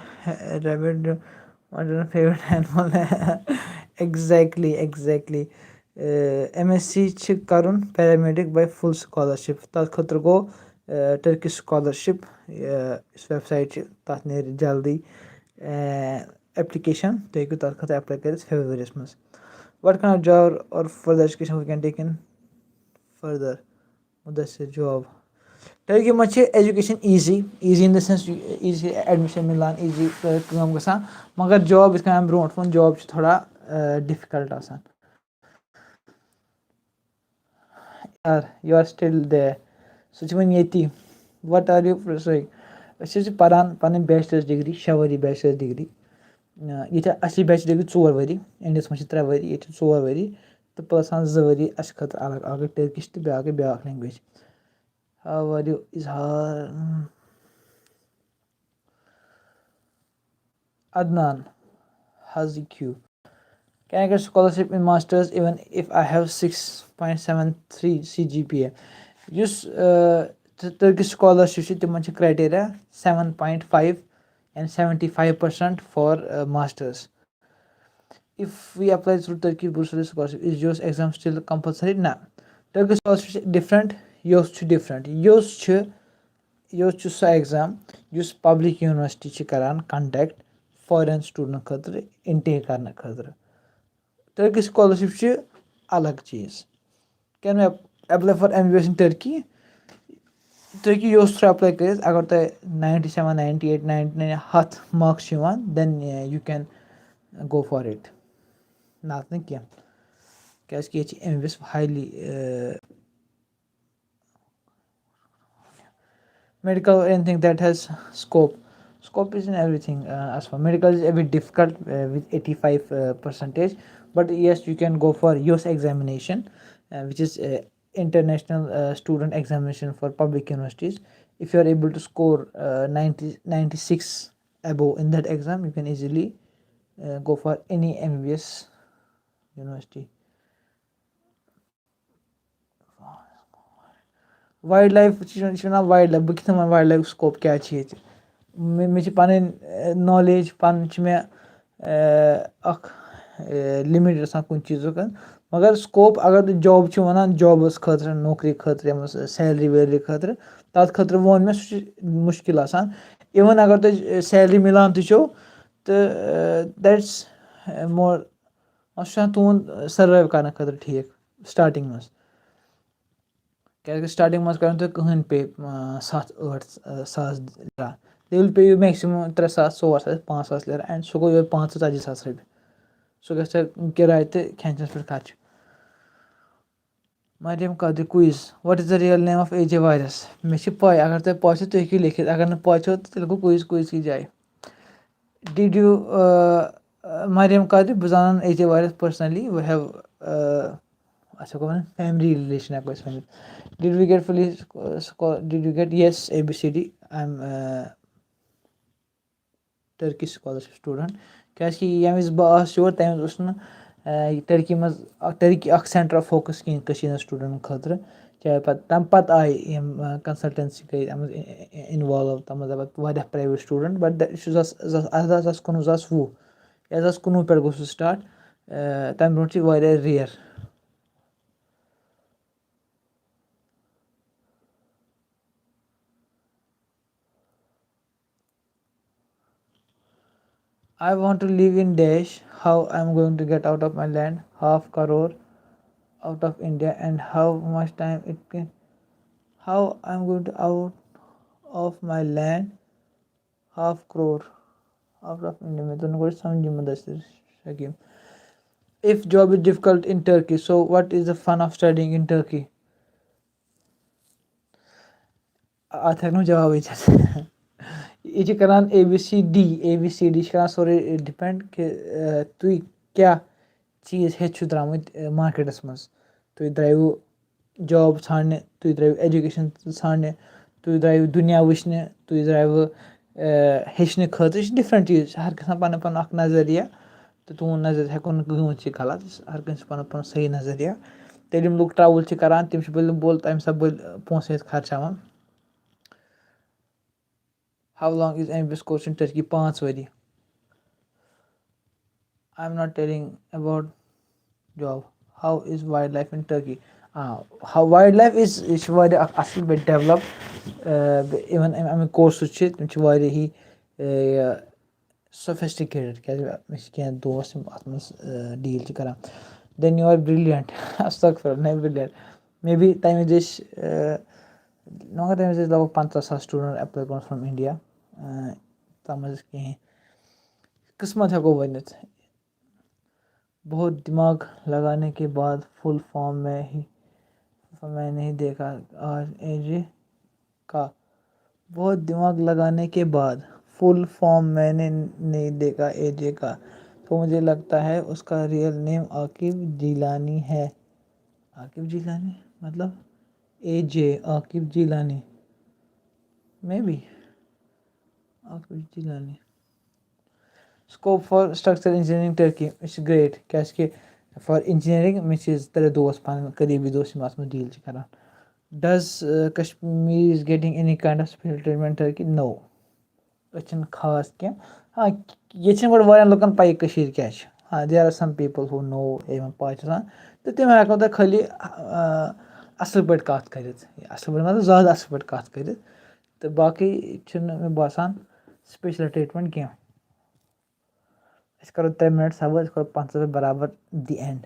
rabbit. What is my favorite animal? Exactly, exactly. Uh, M S C چھِ کَرُن paramedic by full scholarship. تَتھ خٲطرٕ گوٚو, uh, Turkish scholarship, uh, یُس website چھِ, تَتھ نیرِ جلدی, uh, application. تُہۍ ہیٚکِو تَتھ خٲطرٕ apply کٔرِتھ February یَس منٛز. What kind of job or further education we can take in further? Mudassir, job. Turkey منٛز چھِ education easy, easy in the sense, easy admission مِلان, easy کٲم گژھان, مگر job, یِتھ کٔنۍ مےٚ برونٛٹھ ووٚن, job چھُ تھوڑا, uh, difficult آسان. یار, you are still there. سُہ چھُ وۄنۍ ییٚتی. What are you pursuing? أسۍ حظ چھِ پَران پَنٕنۍ bachelor's degree, شےٚ ؤری bachelor's degree. ییٚتہِ اَصلی bachelor's degree ژور ؤری, Indiaہَس منٛز چھِ ترٛےٚ ؤری, ییٚتہِ چھِ ژور ؤری, تہٕ plus آسان زٕ ؤری اَسہِ خٲطرٕ الگ, اَکھ گٔے Turkish تہٕ بیٛاکھ گٔے بیٛاکھ language. How are you? اظہار. Adnan Haziq. Can I get scholarship in masters even if I have six point seven three C G P A? یُس, uh, Turkish scholarship چھِ, تِمَن چھِ criteria seven point five and seventy five percent for, uh, masters. If we apply through Turkish Bursary scholarship, is YÖS exam still compulsory? نہ, Turkish scholarship چھِ different, YÖS چھُ different. YÖS چھُ, YÖS چھُ سُہ exam یُس public university چھِ کَران conduct foreign student خٲطرٕ intake کَرنہٕ خٲطرٕ. Turkish scholarship چھِ الگ چیٖز. Can we apply for M B B S in Turkey? تُہۍ ہیٚکِو YÖS through apply کٔرِتھ, اگر تۄہہِ ninety seven, ninety eight, ninety nine, ہَتھ marks چھِ یِوان, then, uh, you can go for it. نَتہٕ نہٕ کینٛہہ, کیٛازِکہِ ییٚتہِ چھِ M B B S highly, uh, medical, anything that has scope. Scope is in everything, uh, as for medical is a bit difficult, uh, with eighty five, uh, percentage, but yes, you can go for YÖS examination, uh, which is, uh, international, uh, student examination for public universities. If you are able to score, uh, ninety, ninety six above in that exam, you can easily, uh, go for any M B B S university. Wild life چھِ, یہِ چھِ وَنان wild life, بہٕ کِتھ کٔنۍ وَنہٕ wild life scope کیٛاہ چھِ ییٚتہِ؟ مےٚ, مےٚ چھِ پَنٕنۍ, uh, knowledge, پَنُن چھِ مےٚ, uh, اَکھ, uh, limit آسان کُنہِ چیٖزُک, مگر scope اگر تُہۍ job چھِو وَنان, jobس خٲطرٕ, نوکری خٲطرٕ, یَتھ منٛز salary ویلری خٲطرٕ, تَتھ خٲطرٕ ووٚن مےٚ, سُہ چھُ مُشکِل آسان. Even اگر تۄہہِ salary مِلان تہِ چھو, تہٕ, uh, that's, uh, more, سُہ چھُ آسان تُہُنٛد survive کَرنہٕ خٲطرٕ ٹھیٖک starting منٛز. کیٛازِکہِ starting منٛز کَرن تۄہہِ کٕہٕنۍ pay, آ, ستھ ٲٹھ, آ, ساس lira. They will pay you maximum ترٛےٚ ساس, ژور ساس, پانٛژھ ساس lira, and سُہ گوٚو یِہوٚے پانٛژھ ژتجی ساس رۄپیہِ. سُہ گژھِ تۄہہِ کِراے تہٕ کھٮ۪ن چٮ۪نَس پٮ۪ٹھ خرچہٕ. مریم Qadri, quiz, what is the real name of A J virus? مےٚ چھِ پَے, اگر تۄہہِ پَے چھو, تُہۍ ہیٚکِو لیکھِتھ, اگر نہٕ پَے چھو, تہٕ تیٚلہِ گوٚو quiz, quiz کی جایہِ. Did you, uh, uh, Mariam Qadri, بہٕ زانان A J virus personally, we have, uh, اَتھ ہٮ۪کو ؤنِتھ family relation ہٮ۪کو أسۍ ؤنِتھ. Did we get fully, uh, sco-, did you get, yes, A B C D, I'm, uh, Turkish scholarship student. کیٛازِکہِ ییٚمہِ وِزِ بہٕ آس یور, تَمہِ وِزِ اوس نہٕ, uh, یہِ ٹٔرکی منٛز, اَ-, ٹٔرکی اَکھ center of focus کِہیٖنۍ کٔشیٖرِ ہِنٛدٮ۪ن studentن خٲطرٕ. چاہے پَتہٕ, تَمہِ پَتہٕ آیہِ یِم, uh, consultancy گٔے اَتھ منٛز i-, i-, involve, تَتھ منٛز آیہِ پَتہٕ واریاہ private student, but that چھُ زٕ ساس, زٕ ساس اَرداہ, زٕ ساس کُنوُہ, زٕ ساس وُہ, یا زٕ ساس کُنوُہ پٮ۪ٹھ گوٚو سُہ start. تَمہِ برونٛٹھ چھِ واریاہ rare. I want to live in dash. How I'm going to get out of my land? Half crore out of India, and how much time it can? How I'm going to out of my land? Half crore out of India. مےٚ توٚر نہٕ گۄڈٕ سَمجھی Mudassir شکیٖم. If job is difficult in Turkey, so what is the fun of studying in Turkey? اَتھ ہٮ۪کہٕ نہٕ جوابٕے دِتھ. یہِ چھِ کَران A B C D, A B C D چھِ کَران سورُے depend کہِ تُہۍ کیٛاہ چیٖز ہیٚتھ چھِو درٛامٕتۍ مارکیٹَس منٛز. تُہۍ درٛایوٕ job ژھانٛڈنہِ, تُہۍ درٛایوٕ education ژھانٛڈنہِ, تُہۍ درٛایوٕ دُنیا وٕچھنہِ, تُہۍ درٛایوٕ ہیٚچھنہٕ خٲطرٕ. یہِ چھِ different چیٖز, ہر کانٛہہ آسان پَنُن پَنُن اَکھ نظریہ. تہٕ تُہُنٛد نظر ہٮ۪کو نہٕ کٕہٕنۍ ؤنِتھ چھِ غلط. ہر کٲنٛسہِ چھُ پَنُن پَنُن صحیح نظریہ. تیٚلہِ یِم لُکھ travel چھِ کَران, تِم چھِ بٔلۍ بول تَمہِ ساتہٕ بٔلۍ پونٛسہٕ ہیٚتھ خرچاوان. How long is M B B S course in Turkey? پانٛژھ ؤری. I'm not telling about job. How is wildlife in Turkey? آ, how wildlife is, یہِ چھِ واریاہ اَکھ اَصٕل پٲٹھۍ develop. Even اَمہِ اَمِکۍ courses چھِ, تِم چھِ واریاہ ہی sophisticated, کیٛازِ مےٚ چھِ کینٛہہ دوس یِم اَتھ منٛز deal چھِ کَران. Then you are brilliant. استغفر اللہ, نہ brilliant, maybe تَمہِ وِزِ ٲسۍ, مگر تَمہِ وِزِ ٲسۍ لگ بگ پنٛژاہ ساس student apply کوٚرمُت from India. تَتھ منٛز ٲسۍ کِہیٖنۍ, قٕسمت ہٮ۪کو ؤنِتھ. بہت دماغ لگانے کے بعد full form میں ہی, میں نہیں دیکھا آج اے جے کا. بہت دماغ لگانے کے بعد full form میں نے نہیں دیکھا اے جے کا, تو مجھے لگتا ہے اس کا real name عاقب جیلانی ہے. عاقب جیلانی مطلب A J, Aqib Jilani, maybe Aqib Jilani. Scope for structural engineering Turkey, it's great, کیٛازِکہِ for engineering مےٚ چھِ زٕ ترٛےٚ دوس پَنٕنۍ قریٖبی دوس یِم اَتھ منٛز deal چھِ کَران. Does Kashmir is getting any kind of special treatment Turkey? No. أسۍ چھِنہٕ خاص کینٛہہ. ہاں, ییٚتہِ چھِنہٕ گۄڈٕ واریاہَن لُکَن پَیی کٔشیٖر کیٛاہ چھِ. ہاں, there are some people who know, یِمَن پَے چھِ آسان, تہٕ تِم ہٮ۪کَن تۄہہِ خٲلی اَصٕل پٲٹھۍ کَتھ کٔرِتھ, اَصٕل پٲٹھۍ مطلب زیادٕ اَصٕل پٲٹھۍ کَتھ کٔرِتھ. تہٕ باقٕے چھُنہٕ مےٚ باسان special treatment کینٛہہ. أسۍ کَرو ترٛےٚ minute صبر, أسۍ کَرو پنٛژاہ پٮ۪ٹھ برابر the end.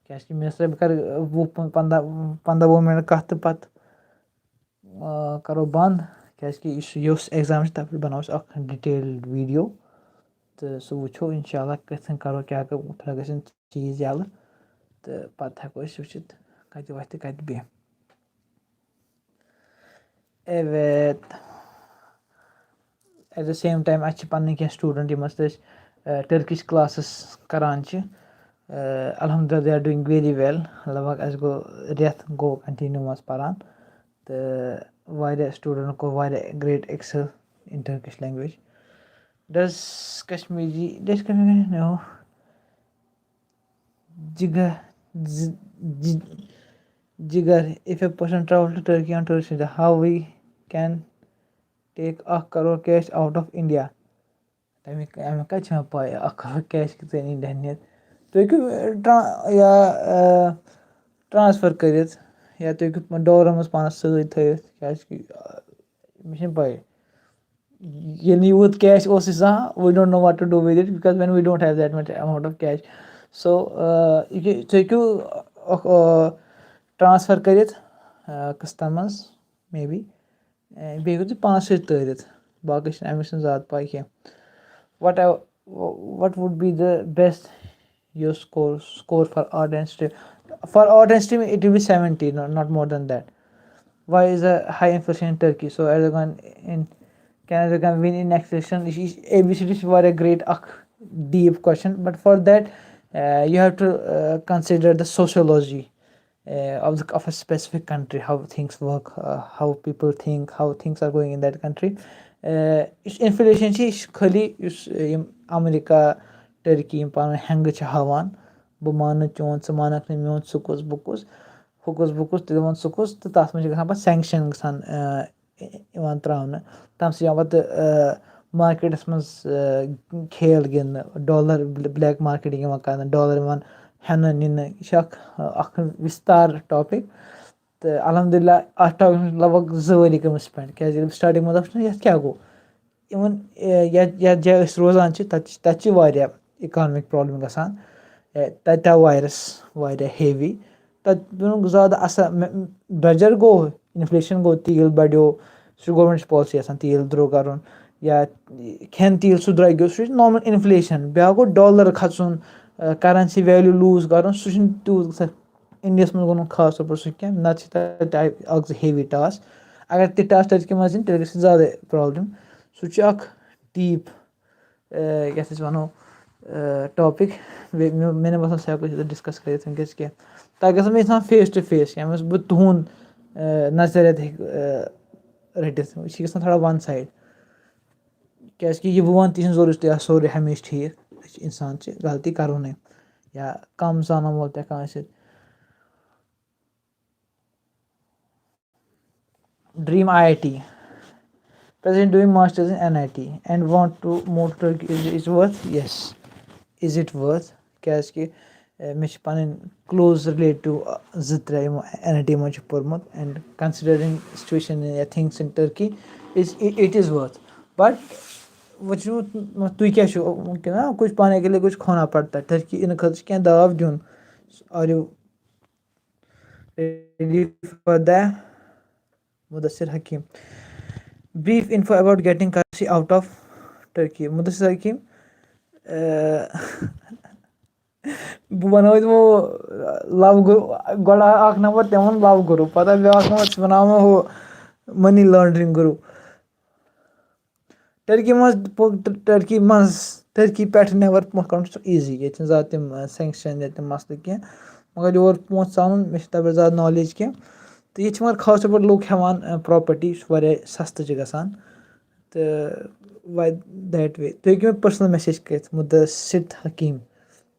کیٛازِکہِ مےٚ ٲس بہٕ کَرٕ وُہ پنٛداہ پنٛداہ وُہ minute کَتھ تہٕ پَتہٕ کَرو بنٛد. کیٛازِکہِ یُس یُس exam چھُ, تَتھ پٮ۪ٹھ بَناوو أسۍ اَکھ detailed video, تہٕ سُہ وٕچھو اِنشاء اللہ کِتھ کٔنۍ کَرو, کیٛاہ کَرو, تھوڑا گژھن چیٖز یَلہٕ, تہٕ پَتہٕ ہٮ۪کو أسۍ وٕچھِتھ کَتہِ وَتھِ تہٕ کَتہِ بیٚہہ. Evet. At the same time, اَسہِ چھِ پَنٕنۍ کینٛہہ student یِم اَسہِ أسۍ Turkish classes کَران چھِ. الحمدللہ, they are doing very well. لگ بگ اَسہِ گوٚو رٮ۪تھ گوٚو continue منٛز پَران, تہٕ واریاہ student کوٚر واریاہ great excel in Turkish language. Does Kashmiri, does Kashmiri, no. Jigar, Jigar, if a person travel to Turkey on tourist visa, how we can take اَکھ crore cash out of India? تَمیُک, اَمیُک کَتہِ چھِ مےٚ پَے اَکھ crore cash کِتھ کٔنۍ India نِتھ؟ تُہۍ ہیٚکِو ٹرٛا-, یا, transfer کٔرِتھ, یا تُہۍ ہیٚکِو dollar منٛز پانَس سۭتۍ تھٲیِتھ, کیٛازِکہِ مےٚ چھِنہٕ پَے. ییٚلہِ نہٕ یوٗت cash اوسُے زانٛہہ, we don't know what to do with it, because when we don't have that much amount of cash. So, یہِ کہِ, تُہۍ ہیٚکِو اَکھ transfer کٔرِتھ قٕسطن منٛز, maybe. بیٚیہِ ہیٚکِو تُہۍ پانَس سۭتۍ تٲرِتھ. باقٕے چھِنہٕ اَمِچ چھِنہٕ زیادٕ پَے کینٛہہ. What I, what would be the best your score, score for art and stream? For art and stream, it will be seventy, not, not more than that. Why is a high inflation in Turkey? So Erdogan in, can Erdogan win in next election? یہِ چھِ, A B C D چھِ واریاہ great اَکھ deep question, but for that, you have to consider the sociology of the, of a specific country, how things work, how people think, how things are going in that country. یُس inflation چھِ, یہِ چھِ خٲلی یُس یِم America, Turkey یِم پانہٕ ؤنۍ ہٮ۪نٛگہٕ چھِ ہاوان, بہٕ مانہٕ چون, ژٕ مانَکھ نہٕ میون, ژٕ کُس بہٕ کُس, ہُہ کُس بہٕ کُس, تہِ دَپان ژٕ کُس, تہٕ تَتھ منٛز چھِ گژھان پَتہٕ sanction گژھان, یِوان ترٛاونہٕ. تَمہِ سۭتۍ چھِ یِوان پَتہٕ مارکیٹَس منٛز، آ، کھیل گِنٛدنہٕ، ڈالر، بلیک مارکیٹنگ یِوان کرنہٕ، ڈالر یِوان ہٮ۪نہٕ نِنہٕ۔ یہِ چھِ اکھ، آ، اکھ وِستار ٹاپِک۔ تہٕ الحمدللہ، اَتھ ٹاپِکَس منٛز چھِ لگ بگ زٕ ؤری گٔمٕتۍ spend، کیازِ ییٚلہِ بہٕ starting منٛز اوسُس نہ، یَتھ کیٛاہ گوٚو؟ Even، آ، یَتھ، یَتھ جایہِ أسۍ روزان چھِ، تَتہِ چھِ، تَتہِ چھِ واریاہ economic problem گژھان۔ آ، تَتہِ آو virus واریاہ heavy۔ تَتہِ پیوٚنُکھ زیادٕ اَثر، مےٚ، درٛۄجر گوٚو، inflation گوٚو، تیٖل بَڑیو، سُہ چھُ government پالسی آسان تیٖل درٛوگ کَرُن، یا کھٮ۪ن تیٖل سُہ درٛوگیو، سُہ چھُ normal inflation۔ بیٛاکھ گوٚو ڈالر کھَسُن، آ، currency value lose کَرُن، سُہ چھُنہٕ تیوٗت گژھان۔ اِنڈیاہَس منٛز گوٚو نہٕ خاص طور پر سُہ کینٛہہ، نَتہٕ چھِ تَتہِ اَکھ زٕ heavy toss۔ اگر تہِ toss ٹرکی منٛز یِن، تیٚلہِ گژھِ زیادٕ problem۔ سُہ چھُ اَکھ deep، آ، یَتھ أسۍ وَنو، آ، topic۔ بیٚیہِ مےٚ، مےٚ نہٕ باسان سُہ ہٮ۪کو أسۍ ییٚتٮ۪تھ discuss کٔرِتھ وٕنکیٚس کینٛہہ۔ تۄہہِ گژھن مےٚ یِژھان face to face، ییٚمہِ منٛز بہٕ تُہُنٛد، آ، نظریت ہیٚکہِ، آ، رٔٹِتھ۔ یہِ چھِ گژھان تھوڑا one side۔ کیٛازِکہِ یہِ بہٕ وَنہٕ تہِ چھِنہٕ ضروٗری تۄہہِ آسہِ سورُے ہمیشہِ ٹھیٖک۔ أسۍ چھِ اِنسان، چھِ غلطی کَرونٕے، یا کَم زانَن وول تہِ ہٮ۪کان ٲسِتھ۔ Dream I I T. Present doing masters in N I T and want to move to Turkey. Is it worth? Yes. Is it worth? کیٛازِکہِ، اے، مےٚ چھِ پَنٕنۍ close relative، اَ، زٕ ترٛےٚ یِمو N I T منٛز چھِ پوٚرمُت، and considering situation یا things in Turkey, is it, it is worth. But وۄنۍ چھُ، تُہۍ کیٛاہ چھِو، کہِ نا، کچھ پانے کے لیے کچھ کھونا پڑتا ہے۔ ٹرکی یِنہٕ خٲطرٕ چھِ کینٛہہ داو دیُن۔ Are you ready for the Mudassir حکیم؟ Brief info about getting currency out of Turkey. Mudassir حکیم، اے، بہٕ بَناوٕ تِمو love guru، گۄڈٕ اکھ نمبر تِمن love guru، پتہٕ بیٛاکھ نمبر چھُس بَناوان ہُہ money laundering guru۔ ٹرکی منٛز، ٹرکی منٛز، ٹرکی پٮ۪ٹھ نٮ۪بر پونٛسہٕ کَڑُن چھُ easy۔ ییٚتہِ چھِنہٕ زیادٕ تِم، آ، sanction یا تِم مسلہٕ کینٛہہ۔ مگر یور پونٛسہٕ ژَلُن، مےٚ چھِ تَپٲرۍ زیادٕ knowledge کینٛہہ۔ تہٕ ییٚتہِ چھِ مگر خاص طور پٲٹھۍ لُکھ ہٮ۪وان، آ، property، یُس واریاہ سَستہٕ چھِ گژھان۔ تہٕ why that way؟ تُہۍ ہیٚکِو مےٚ personal message کٔرِتھ، مُدثِر حکیٖم۔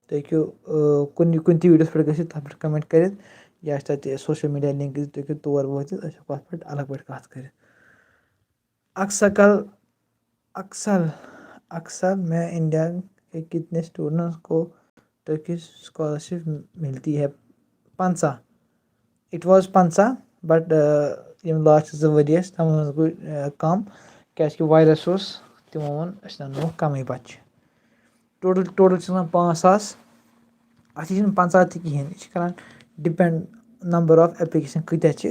تُہۍ ہیٚکِو، آ، کُنہِ، کُنہِ تہِ videoس پٮ۪ٹھ گٔژھِتھ، تَتھ پٮ۪ٹھ comment کٔرِتھ۔ یا چھِ تَتہِ social media link، تُہۍ ہیٚکِو تور وٲتِتھ، أسۍ ہٮ۪کو اَتھ پٮ۪ٹھ الگ پٲٹھۍ کَتھ کٔرِتھ۔ اکسل، اکسل، اکسل، میں انڈیا کے کتنے اسٹوڈنٹس کو ٹرکش اسکالرشپ ملتی ہے؟ پنٛژاہ۔ It was پنٛژاہ، but، آ، یِم last زٕ ؤری ٲسۍ، تِمن منٛز گوٚو، آ، کم، کیازِ کہِ virus اوس، تِمو ووٚن، أسۍ نِمو کمٕے بچہِ۔ Total، total چھِ آسان پانٛژھ ساس۔ اَتھ چھِ یِم پنٛژاہ تہِ کِہیٖنۍ، یہِ چھِ کَران depend number of application کۭتیٛاہ چھِ،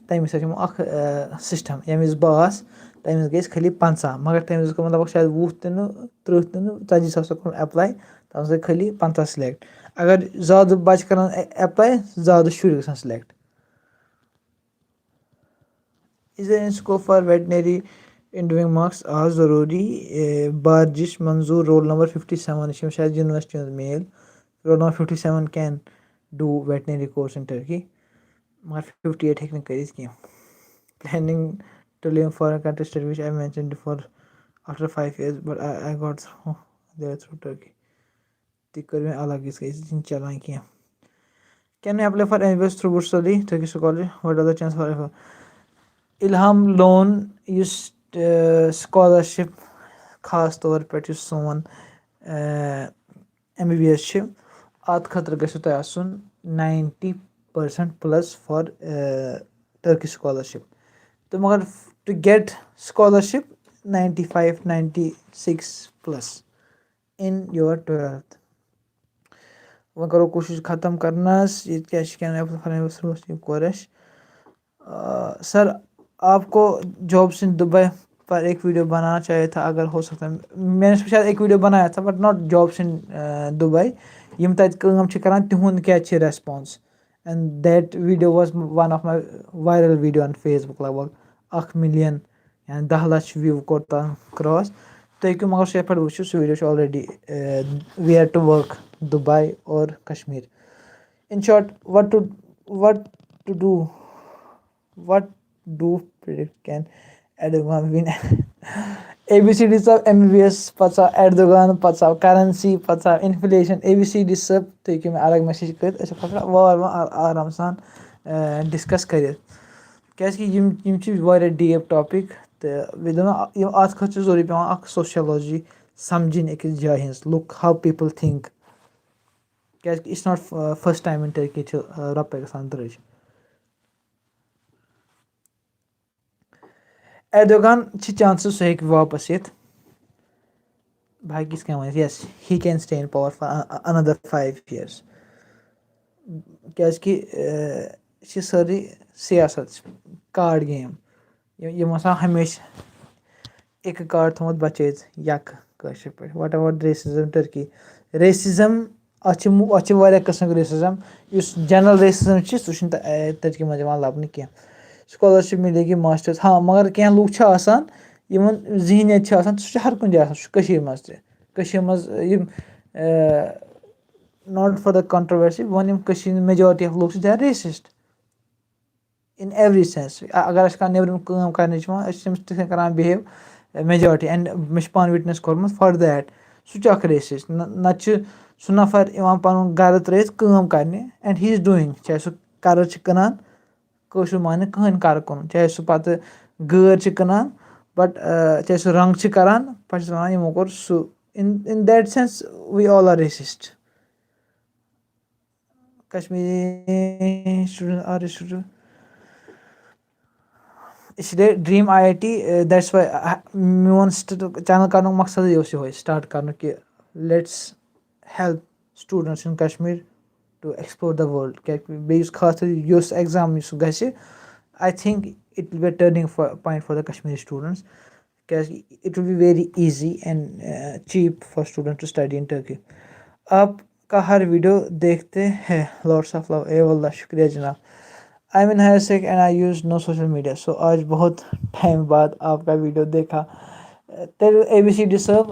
تَمہِ حساب چھِ یِمو اَکھ، آ، system۔ ییٚمہِ وِزِ بہٕ آس، تَمہِ وِزِ گٔے أسۍ خٲلی پنٛژاہ، مگر تَمہِ وِزِ کوٚر مےٚ لگ بگ شاید وُہ تہِ نہٕ، تٕرٛہ تہِ نہٕ، ژَتجی ساس کوٚر مےٚ apply، تَتھ منٛز گٔے خٲلی پنٛژاہ select۔ اگر زیادٕ بَچہٕ کَرَن apply، زیادٕ شُرۍ گژھن select۔ Is there any scope for veterinary in doing marks آ ضروٗری۔ اے، Barjish Manzoor, roll number fifty seven، یہِ چھِ شاید university ہُنٛد male۔ Roll number fifty seven can do veterinary course in Turkey، مگر fifty eight ہیٚکہِ نہٕ کٔرِتھ کینٛہہ۔ Planning to live in foreign country study which I mentioned before after five years, but I, I got through there through Turkey۔ تہِ کٔر مےٚ الگ، یِتھ کٔنۍ چھِنہٕ چلان کینٛہہ۔ Can I apply for M B B S through Bursaly, Turkish scholarship? What are the chances for الہام لون، یُس، آ، scholarship خاص طور پٮ۪ٹھ یُس سون، آ، M B B S چھِ، اَتھ خٲطرٕ گژھِ تۄہہِ آسُن ninety percent plus for، آ، Turkish scholarship۔ تہٕ مگر to get scholarship ninety five, ninety six plus in your twelfth۔ وۄنۍ کَرو کوٗشِش ختم کَرنَس۔ ییٚتہِ کیٛاہ چھِ کینٛہہ، یہِ کورِ اَسہِ۔ آ، سر، آپ کو جاب سِن دُبے پر ایک ویڈیو بنانا چاہیے تھا، اگر ہو سکتا ہے۔ میں نے اس پہ شاید ایک ویڈیو بنایا تھا، but not جاب سِن، آ، دُبے۔ یِم تَتہِ کٲم چھِ کَران، تِہُنٛد کیٛاہ چھِ response؟ And that video was one of my viral video on Facebook، لگ بگ اَکھ million یا دَہ لَچھ view کوٚر تَتھ cross۔ تُہۍ ہیٚکِو مگر سُہ یَتھ پٮ۪ٹھ وٕچھِتھ، سُہ video چھُ already، آ، where to work، Dubai or Kashmir۔ In short, what to، what to do، what do predict can Erdogan win؟ A B C Ds of M B B S، پَتہٕ آو Erdogan، پَتہٕ آو currency، پَتہٕ آو inflation، A B C Ds سب۔ تُہۍ ہیٚکِو مےٚ الگ message کٔرِتھ، أسۍ ہٮ۪کو پَتہٕ وارٕ وارٕ آ-، آرام سان، آ، discuss کٔرِتھ۔ کیٛازِکہِ یِم، یِم چھِ واریاہ deep topic، تہٕ بیٚیہِ دوٚپ مےٚ، یِم اَتھ خٲطرٕ چھِ ضروٗری پٮ۪وان اَکھ sociology سَمجھِنۍ أکِس جایہِ ہٕنٛز، look how people think. کیٛازِکہِ it's not first time in Turkey چھِ رۄپَے گژھان درٛج. ایردوغان چھِ chances سُہ ہیٚکہِ واپَس یِتھ. بہٕ ہیٚکہِ یِتھ کٔنۍ ؤنِتھ، yes, he can stay in power for another five years. کیٛازِکہِ یہِ چھِ سٲرٕے سیاست، card game. یِم آسان ہمیشہِ اِکہٕ card تھوٚمُت بَچٲیِتھ یَکہٕ کٲشِر پٲٹھۍ. What about racism Turkey? Racism، اَتھ چھِ مُ-، اَتھ چھِ واریاہ قٕسمٕکۍ racism. یُس general racism چھِ، سُہ چھُنہٕ تَ-، تٔرکی منٛز یِوان لَبنہٕ کینٛہہ. Scholarship مِلے گی، masters، ہاں، مگر کینٛہہ لُکھ چھِ آسان، یِمَن ذہنیت چھِ آسان، سُہ چھُ ہر کُنہِ جایہِ آسان، سُہ چھُ کٔشیٖرِ منٛز تہِ. کٔشیٖرِ منٛز یِم، not for the controversy، بہٕ وَنہٕ یِم کٔشیٖرِ ہِنٛدۍ majority of لُکھ چھِ، they are racist in every sense. اگر اَسہِ کانٛہہ نیٚبرِم کٲم کَرنہِ چھِ یِوان، أسۍ چھِ تٔمِس تِتھ کٔنۍ کَران behave majority، and مےٚ چھُ پانہٕ witness کوٚرمُت for that. سُہ چھُ اَکھ racist. نہ، نَتہٕ چھُ سُہ نفر یِوان پَنُن گَرٕ ترٛٲیِتھ کٲم کَرنہِ، and he is doing، چاہے سُہ کَرٕ چھِ کٕنان، کٲشُر مانہِ کٕہٕنۍ کَرٕ کٕنُن، چاہے سُہ پَتہٕ گٲر چھِ کٕنان، but چاہے سُہ رنٛگ چھِ کَران، پَتہٕ چھِ وَنان یِمو کوٚر سُہ. In in that sense we all are racist. Kashmiri students are racist. اس لیے dream I I T, that's why میون channel کَرنُک مقصدٕے اوس یِہوٚے start کَرنُک، کہِ let's help students in Kashmir to explore the world. کیٛازِکہِ بیٚیہِ یُس خاص کر یُس exam یُس گژھِ، I think it will be a turning point for the Kashmiri students. کیٛازِکہِ it will be very easy and cheap for students to study in Turkey. آپ کا ہر ویڈیو دیکھتے ہیں، lots of love. اے واللہ، شُکریہ جناب. I am in higher sec and I use no social media. So آج بہت ٹائم بعد آپ کا ویڈیو دیکھا. تیٚلہِ اے بی سی ڈی صٲب،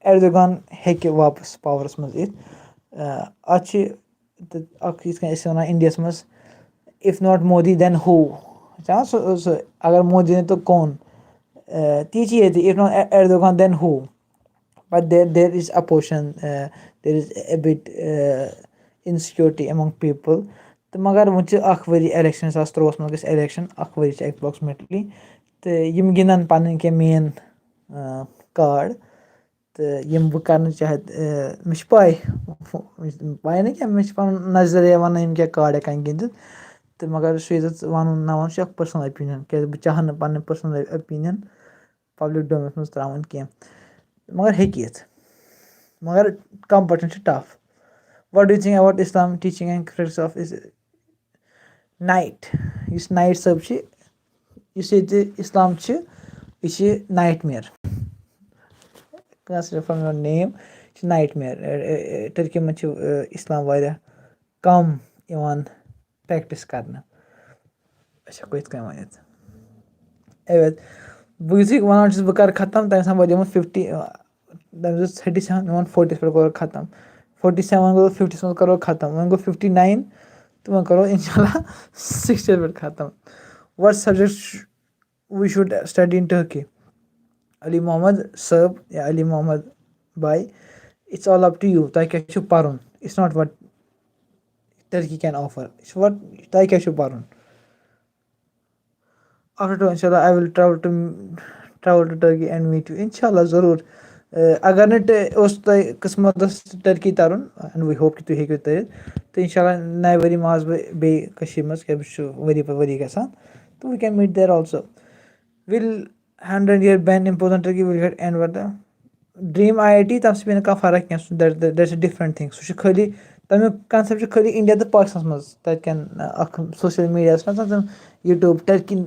ایردوگان ہیٚکہِ واپس پاورس منٛز یِتھ. اَتھ چھِ تہٕ اَکھ یِتھ کٔنۍ أسۍ وَنان اِنڈیاہَس منٛز، if not Modi then who؟ چھا سُہ، سُہ اگر مودی نہٕ تہٕ کون؟ تی چھِ ییٚتہِ، if not Erdogan then who? But there there is opposition, there is a bit insecurity among people. تہٕ مگر وۄنۍ چھِ اَکھ ؤری election، زٕ ساس ترٛۆوُہَس منٛز گژھِ election، اَکھ ؤری چھِ approximately. تہٕ یِم گِنٛدَن پَنٕنۍ کینٛہہ main card. تہٕ یِم بہٕ کَرنہٕ چاہت، مےٚ چھِ پَے، پَے نہٕ کینٛہہ، مےٚ چھِ پَنُن نظریہ وَنان یِم کیٛاہ card ہٮ۪کَن گِنٛدِتھ. تہٕ مگر سُہ ییٚتٮ۪تھ وَنُن نہ وَنُن، سُہ چھِ اَکھ personal opinion، کیٛازِ بہٕ چاہَن نہٕ پَنٕنۍ personal opinion public domainَس منٛز ترٛاوٕنۍ کینٛہہ. مگر ہیٚکہِ یِتھ، مگر competition چھِ tough. What do you think about Islam teaching and critics of is-, Knight، یُس Knight صٲب چھِ، یُس ییٚتہِ اِسلام چھِ، یہِ چھِ nightmare. Consider from your name، یہِ چھِ nightmare. ٹٔرکی منٛز چھِ اِسلام واریاہ کَم یِوان practice کَرنہٕ، أسۍ ہٮ۪کو یِتھ کٔنۍ ؤنِتھ. اَوے بہٕ یُتھُے وَنان چھُس بہٕ کَرٕ ختم، تَمہِ ساتہٕ واتہِ یِمَن fifty، تَمہِ ساتہٕ thirty seven، یِمَن forty یَس پٮ۪ٹھ کوٚر ختم. Forty seven گوٚو، fifty یَس منٛز کَرو ختم، وۄنۍ گوٚو fifty nine، تہٕ وۄنۍ کَرو اِنشاء اللہ sixty یَس پٮ۪ٹھ ختم. What subject we should study in Turkey? Ali Mohammad صٲب یا علی محمد بھائی، it's all up to you، تۄہہِ کیٛاہ چھُ پَرُن. It's not what Turkey can offer، it's what تۄہہِ کیٛاہ چھُ پَرُن. After two، اِنشاء اللہ، I will travel to travel to Turkey and meet you، اِنشاء اللہ، ضروٗر. اگر نہٕ ٹہ-، اوس تۄہہِ قٕسمَتَس ٹٔرکی تَرُن، and we hope کہِ تُہۍ ہیٚکِو تٔرِتھ، تہٕ اِنشاء اللہ نَیہِ ؤری ما آسہٕ بہٕ بیٚیہِ کٔشیٖرِ منٛز، کیٛازِ بہٕ چھُس ؤری پَتہٕ ؤری گژھان، تہٕ we can meet there also. Will hundred year ban impose on Turkey will get end what the dream I I T, تَمہِ سۭتۍ پیٚیہِ نہٕ کانٛہہ فرق کینٛہہ، سُہ that- that- that's a different thing. سُہ چھُ خٲلی، تَمیُک concept چھُ خٲلی اِنڈیا تہٕ پاکِستانَس منٛز، تَتہِ کٮ۪ن اَکھ social media یَس منٛز، YouTube، ٹٔرکی،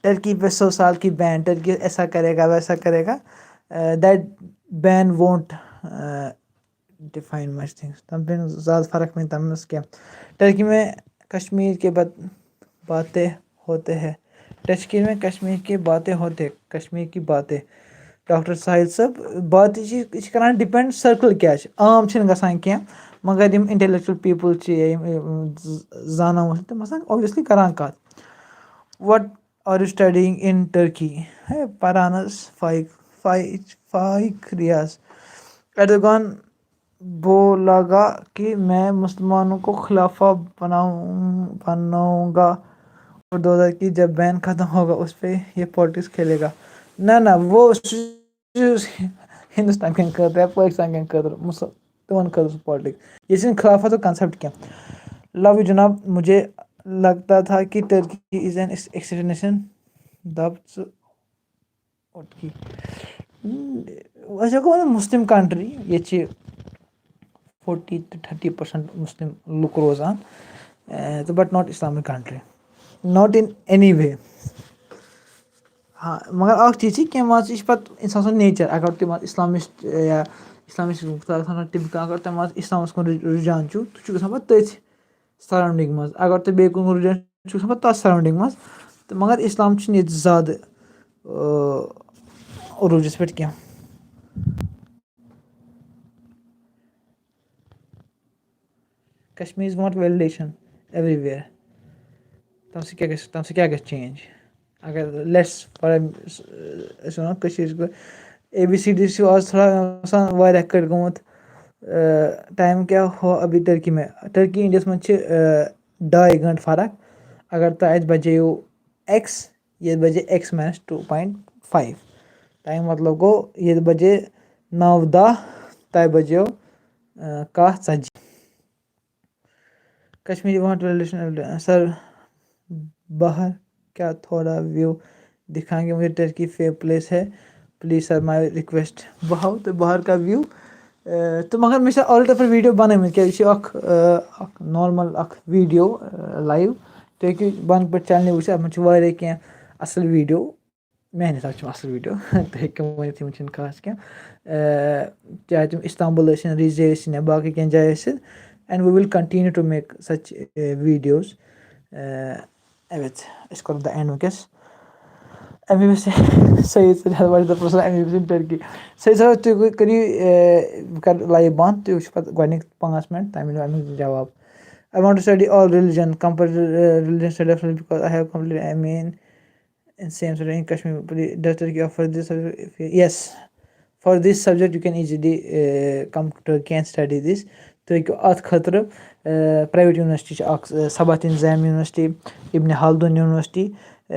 ٹٔرکی پہ سو سال کی ban، ٹٔرکی ایسا کرے گا، ویسا کرے گا. That ban won't define much things. تَمہِ پیٚیہِ نہٕ زیادٕ فرق پیٚیہِ نہٕ تَمہِ منٛز کینٛہہ. ٹٔرکی میں کشمیر کے بات- باتیں ہوتے ہیں. ٹٔرکی میں کشمیر کے باتیں ہوتے ہیں، کشمیر کی باتیں. ڈاکٹر ساحل صٲب، باتیں چھِ، یہِ چھِ کران depend circle کیٛاہ چھِ. عام چھِنہٕ گژھان کینٛہہ، مگر یِم intellectual people چھِ یا یِم، یِم ز-، زانان وٲلۍ چھِ، تِم آسان obviously کران کَتھ. What are you studying in Turkey؟ ہے، پَران حظ فائق، فائق، فائق ریاض. ایردوغان بولگا کہ میں مسلمانوں کو خلافہ بناؤں، بناؤں گا. دوزا کی جب بین ختم ہوگا اس پہ یہ پالیٹکس کھیلے گا۔ نہ نہ، وہ ہندوستان کٮ۪ن خٲطرٕ یا پٲکِستان کٮ۪ن خٲطرٕ، مُسل-، تِمن خٲطرٕ سُہ پالیٹکس، یہِ چھِنہٕ خلافت و کانسیپٹ کینٛہہ۔ لو یوٗ جناب، مجھے لگتا تھا کہ ترکی از این ایکسٹینشن۔ دب ژٕ اوٚٹ کی۔ أسۍ ہٮ۪کو ؤنِتھ مسلم کنٹری، ییٚتہِ چھِ فورٹی to thirty percent مسلم لُکھ روزان، تہٕ but not Islamic country, not in any way. ہاں، مگر اَکھ چیٖز چھِ، کینٛہہ مان ژٕ، یہِ چھِ پَتہٕ اِنسان سُنٛد نیچَر۔ اگر تِم اَتھ اِسلامِسٹ یا اِسلامِسٹ ٹِپِکَل، اگر تِم اَتھ اِسلامَس کُن رُ-، رُجحان چھُ، تُہۍ چھُ گژھان پَتہٕ تٔتھۍ سَراوُنٛڈِنٛگ منٛز۔ اگر تُہۍ بیٚیہِ کُن رُجحان چھُ گژھان پَتہٕ تَتھ سَراوُنٛڈِنٛگ منٛز۔ تہٕ مگر اِسلام چھُنہٕ ییٚتہِ زیادٕ، آ، عروٗجَس پٮ۪ٹھ کینٛہہ۔ Kashmiris want validation everywhere. تَمہِ سۭتۍ کیٛاہ گژھِ، تَمہِ سۭتۍ کیٛاہ گژھِ چینج؟ اگر لیٹس فار، أسۍ وَنو کٔشیٖرِ پٲٹھۍ، اے بی سی ڈی چھُ آز تھوڑا آسان واریاہ کٔٹۍ گوٚمُت۔ ٹایم کیٛاہ ہو ابھی ٹرکی میں، ٹرکی انڈیاہَس منٛز چھِ، آ، ڈاے گٲنٛٹہٕ فرق۔ اگر تۄہہِ اَتہِ بَجیو ایکس، ییٚتہِ بَجے x minus two point five. تَمیُک مطلب گوٚو، ییٚتہِ بَجے نَو دَہ، تۄہہِ بَجیو، آ، کاہ ژَتجی۔ کشمیری وانٹ ریلیشن، سر، باہر کیا تھوڑا ویو دکھائیں گے؟ مجھے ٹرکی فیور پلیس ہے، پلیز سر، مائی ریکویسٹ۔ بہاو تہٕ باہر کا ویو۔ تہٕ مگر مےٚ چھِ آلریڈی تَتھ پٮ۪ٹھ ویٖڈیو بَنٲومٕتۍ، کیٛازِ یہِ چھِ اَکھ، آ، اَکھ نارمل اَکھ ویٖڈیو، آ، لایِو۔ تُہۍ ہیٚکِو بۄنہٕ پٮ۪ٹھ چینلہِ وٕچھِتھ، اَتھ منٛز چھِ واریاہ کینٛہہ اَصٕل ویٖڈیو۔ میٛانہِ حِساب چھِ یِم اَصٕل ویٖڈیو۔ تُہۍ ہیٚکِو ؤنِتھ، یِم چھِنہٕ خاص کینٛہہ۔ آ، چاہے تِم استنبول ٲسِن، ریٖزے ٲسِن یا باقٕے کینٛہہ جایہِ ٲسِن۔ And we will continue to make such, آ، videos۔ آ، اَوے، أسۍ کَرو the end وٕنکیٚس۔ M B B S Saeed sir has watched the person M B B S in Turkey۔ Saeed sir, تُہۍ کٔرِو، آ، بہٕ کَرٕ لایِو بنٛد، تُہۍ وٕچھِو پَتہٕ گۄڈٕنِکۍ پانٛژھ مِنٹ، تَمہِ دِمو اَمیُک جواب۔ I want to study all religion, compulsory, آ، religion study of religion because I have completed M A in, in same study in Kashmir. Does Turkey offer this? Yes. For this subject, you can easily, uh, come to Turkey and study this. تُہۍ ہیٚکِو اَتھ خٲطرٕ، آ، private university چھِ اَکھ، آ، سبا تنظیم university, ابن خلدون یوٗنیورسٹی۔ آ،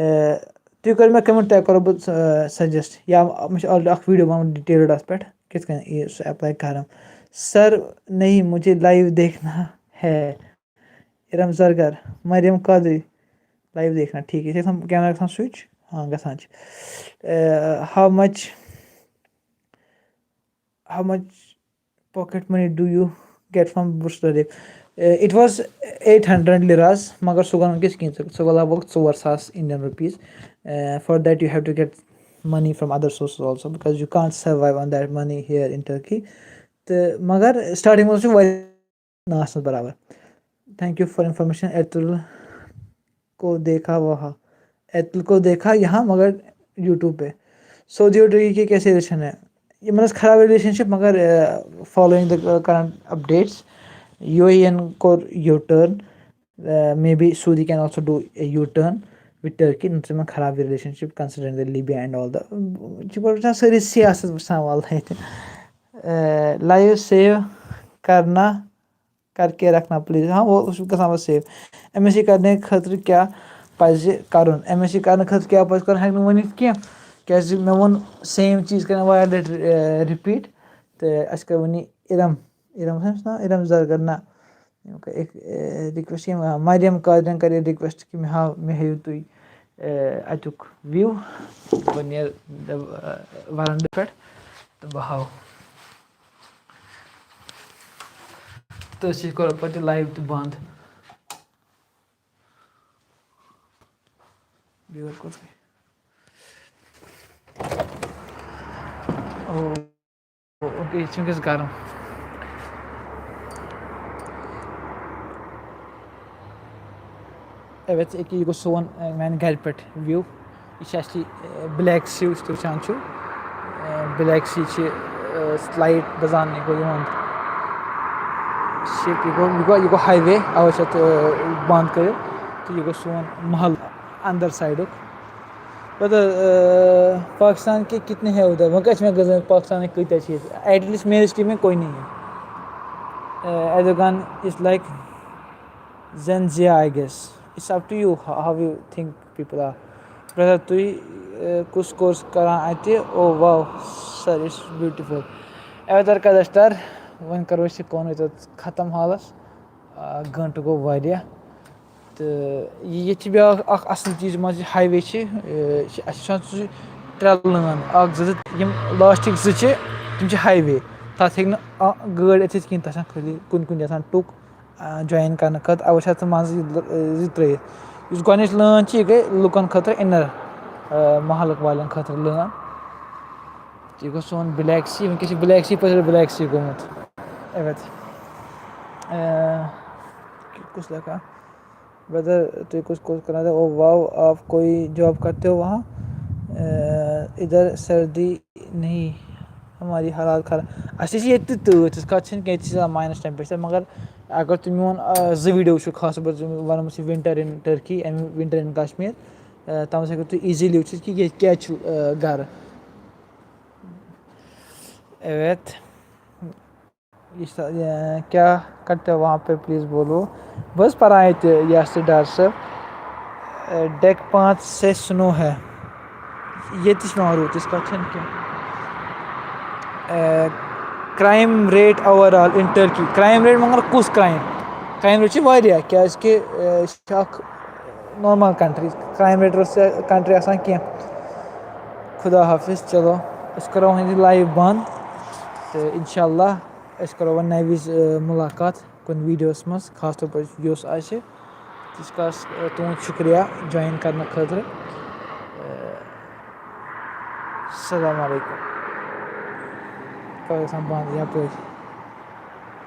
تُہۍ کٔرِو مےٚ کمنٹ، تۄہہِ کَرو بہٕ، آ، سجیسٹ، یا مےٚ چھُ آلریڈی اَکھ ویٖڈیو بَنومُت ڈِٹیلٕڈ اَتھ پٮ۪ٹھ، کِتھ کٔنۍ یہِ سُہ ایپلاے کَرُن۔ سر، نہیں، مجھے لائیو دیکھنا ہے۔ ارم زرگر، مریم قادری، لائیو دیکھنا، ٹھیک ہے، یہِ چھِ آسان کیمرہ گژھان سوئچ، ہاں، گژھان چھِ۔ آ، how much How much pocket money do you get from Bursa Darif? Uh, it was eight hundred liras، مگر سُہ گوٚو نہٕ وٕنکیٚس کِہیٖنۍ، سُہ گوٚو لگ بگ ژور ساس Indian rupees۔ Uh, for that you have to get money from other sources also because you can't survive on that money here in Turkey۔ تہٕ مگر starting منٛز چھُ واریاہ نہٕ آسنَس برابر۔ Thank you for information۔ ایتُل کو دیکھا وہاں، ایتُل کو دیکھا یہاں، مگر یوٗٹیوٗب پہ۔ سعودی اور ٹرکی کے کیسے ریلیشن ہے؟ یِمن ٲس خراب ریلیشن شپ، مگر، آ، following the current updates، U A E یَن کوٚر U turn۔ آ، maybe Saudi can also do a U turn with Turkey۔ نہ چھِ یِمن خراب relation ship considering the Libya and all the، چھِ پَتہٕ وٕچھان سٲری سیاست وٕچھان واللہ ییٚتہِ۔ آ، لایِو سیو کرنا کر کے رکھنا پلیز۔ ہاں، وہ، سُہ چھُ گژھان پَتہٕ سیو۔ ایم ایس سی کرنہٕ خٲطرٕ کیٛاہ پَزِ کَرُن؟ ایم ایس سی کرنہٕ خٲطرٕ کیٛاہ پَزِ کَرُن، ہیٚکہِ نہٕ ؤنِتھ کینٛہہ، کیٛازِ مےٚ ووٚن سیم چیٖز کَران واریاہ لَٹہِ، آ، رِپیٖٹ۔ تہٕ اَسہِ کٔر وۄنۍ یہِ ارم، ارم چھُ ناو؟ ارم زرگر، نہ۔ یِم کٔر أکۍ، آ، ریکویسٹ، یِم، آ، مریم قادرن کَرے ریکویسٹ کہِ مےٚ ہاو، مےٚ ہٲیِو تُہۍ، آ، اَتیُک وِو۔ بہٕ نیرٕ، آ، ورنڈٕ پٮ۪ٹھ تہٕ بہٕ ہاوٕ۔ تہٕ أسۍ کوٚر پَتہٕ یہِ لایِو تہِ بنٛد۔ بیٚیہِ کوٚر مےٚ۔ او، اوکے، یہِ چھُ وٕنکیٚس گرم۔ اَوے ژٕ، أکیٛاہ یہِ گوٚو سون، اَ، میٛانہِ گرِ پٮ۪ٹھ وِو۔ یہِ چھِ اَسہِ، اَ، بلیک سی یُس تُہۍ وٕچھان چھِو۔ اَ، بلیک سی چھِ، اَ، سلایٹ بہٕ زانہٕ یہِ گوٚو یِہُنٛد شِپ، یہِ گوٚو، یہِ گوٚو، یہِ گوٚو ہاے وے، اَوَے چھِ اَتھ، اَ، بنٛد کٔرِتھ۔ تہٕ یہِ گوٚو سون محل اندر سایڈُک۔ پتہٕ، اَ، پاکستان کے کتنے ہیں ادھر؟ وۄنۍ کَتہِ چھِ مےٚ گٔژھمٕژ پاکستانٕکۍ کۭتیٛاہ چھِ ییٚتہِ؟ At least میٛٲنِس ٹیٖمہِ کُنی۔ اَ، Erdogan is like Zen Zia, I guess۔ It's up to you how, how you think people are. Brother, تُہۍ کُس کورس کران اَتہِ؟ Oh wow, sir, it's beautiful. اویدر کدشتر، وۄنۍ کرو أسۍ یہِ کٲم ییٚتٮ۪تھ ختم حالس۔ گٲنٹہٕ گوٚو واریاہ۔ تہٕ ییٚتہِ چھِ بیٛاکھ اَکھ اَصٕل چیٖز، مان ژٕ، ہاے وے چھِ، اَسہِ چھِ آسان سُہ ترٛےٚ لٲن، اَکھ زٕ، زٕ، یِم لاسٹِک زٕ چھِ، تِم چھِ ہاے وے۔ تَتھ ہیٚکہِ نہٕ گٲڑۍ أژِتھ کِہیٖنۍ، تَتھ چھِ آسان خٲلی کُنہِ کُنہِ جایہِ آسان ٹُک۔ جویِن کرنہٕ خٲطرٕ، اَوَے چھِ اَتھ منٛزٕ زٕ ترٛٲیِتھ۔ یُس گۄڈٕنِچ لٲن چھِ، یہِ گٔے لُکَن خٲطرٕ، اِنَر محلُک والٮ۪ن خٲطرٕ لٲن۔ یہِ گوٚو سون بلیک سی، وٕنکیٚس چھِ بلیک سی پٮ۪ٹھ بلیک سی گوٚمُت۔ اَوَے۔ کُس لیکھان؟ برٛدر، تُہۍ کُس کورس کران؟ او واو، آپ کوئی جاب کرتے ہو وہاں؟ ادھر سردی نہیں، ہماری حالات خراب۔ اَسہِ چھِ ییٚتہِ تہِ تۭر، تِژھ کَتھ چھَنہٕ کینٛہہ، ییٚتہِ چھِ آسان ماینَس ٹیمپریچر، مگر اگر تُہۍ میون زٕ ویٖڈیو وٕچھِو، خاص طور پَر وَنو أسۍ یہِ winter in Turkey and winter in Kashmir، تَتھ منٛز ہیٚکِو تُہۍ ایٖزیٖلی وٕچھِتھ کہِ ییٚتہِ کیٛازِ چھُ گرٕ۔ اَوَے۔ کیا کرتے ہو وہاں پہ، پلیز بولو۔ بہٕ حظ پَران ییٚتہِ یَس تہِ ڈار صٲب۔ ڈیک پانٛژھ سے سنو ہے۔ ییٚتہِ تہِ چھِ پٮ۪وان روٗد، تِژھ کَتھ چھَنہٕ کینٛہہ۔ Crime rate overall in Turkey، crime rate مگر کُس کرٛایم؟ کرٛایم ریٹ چھِ واریاہ، کیٛازِکہِ یہِ چھِ اَکھ نارمل کنٹری، کرٛایم ریٹ ٲس کنٹری آسان کینٛہہ۔ خدا حافظ، چلو، أسۍ کَرو وۄنۍ یہِ لایِو بنٛد، تہٕ اِنشاء اللہ أسۍ کَرو وۄنۍ نَوِ وِزِ مُلاقات کُنہِ ویٖڈیوَس منٛز، خاص طور پٲٹھۍ یُس آسہِ۔ تِژھ کَس تُہُنٛد شُکریہ جویِن کَرنہٕ خٲطرٕ۔ السلام علیکم۔ کَرو گژھان بنٛد یَپٲرۍ۔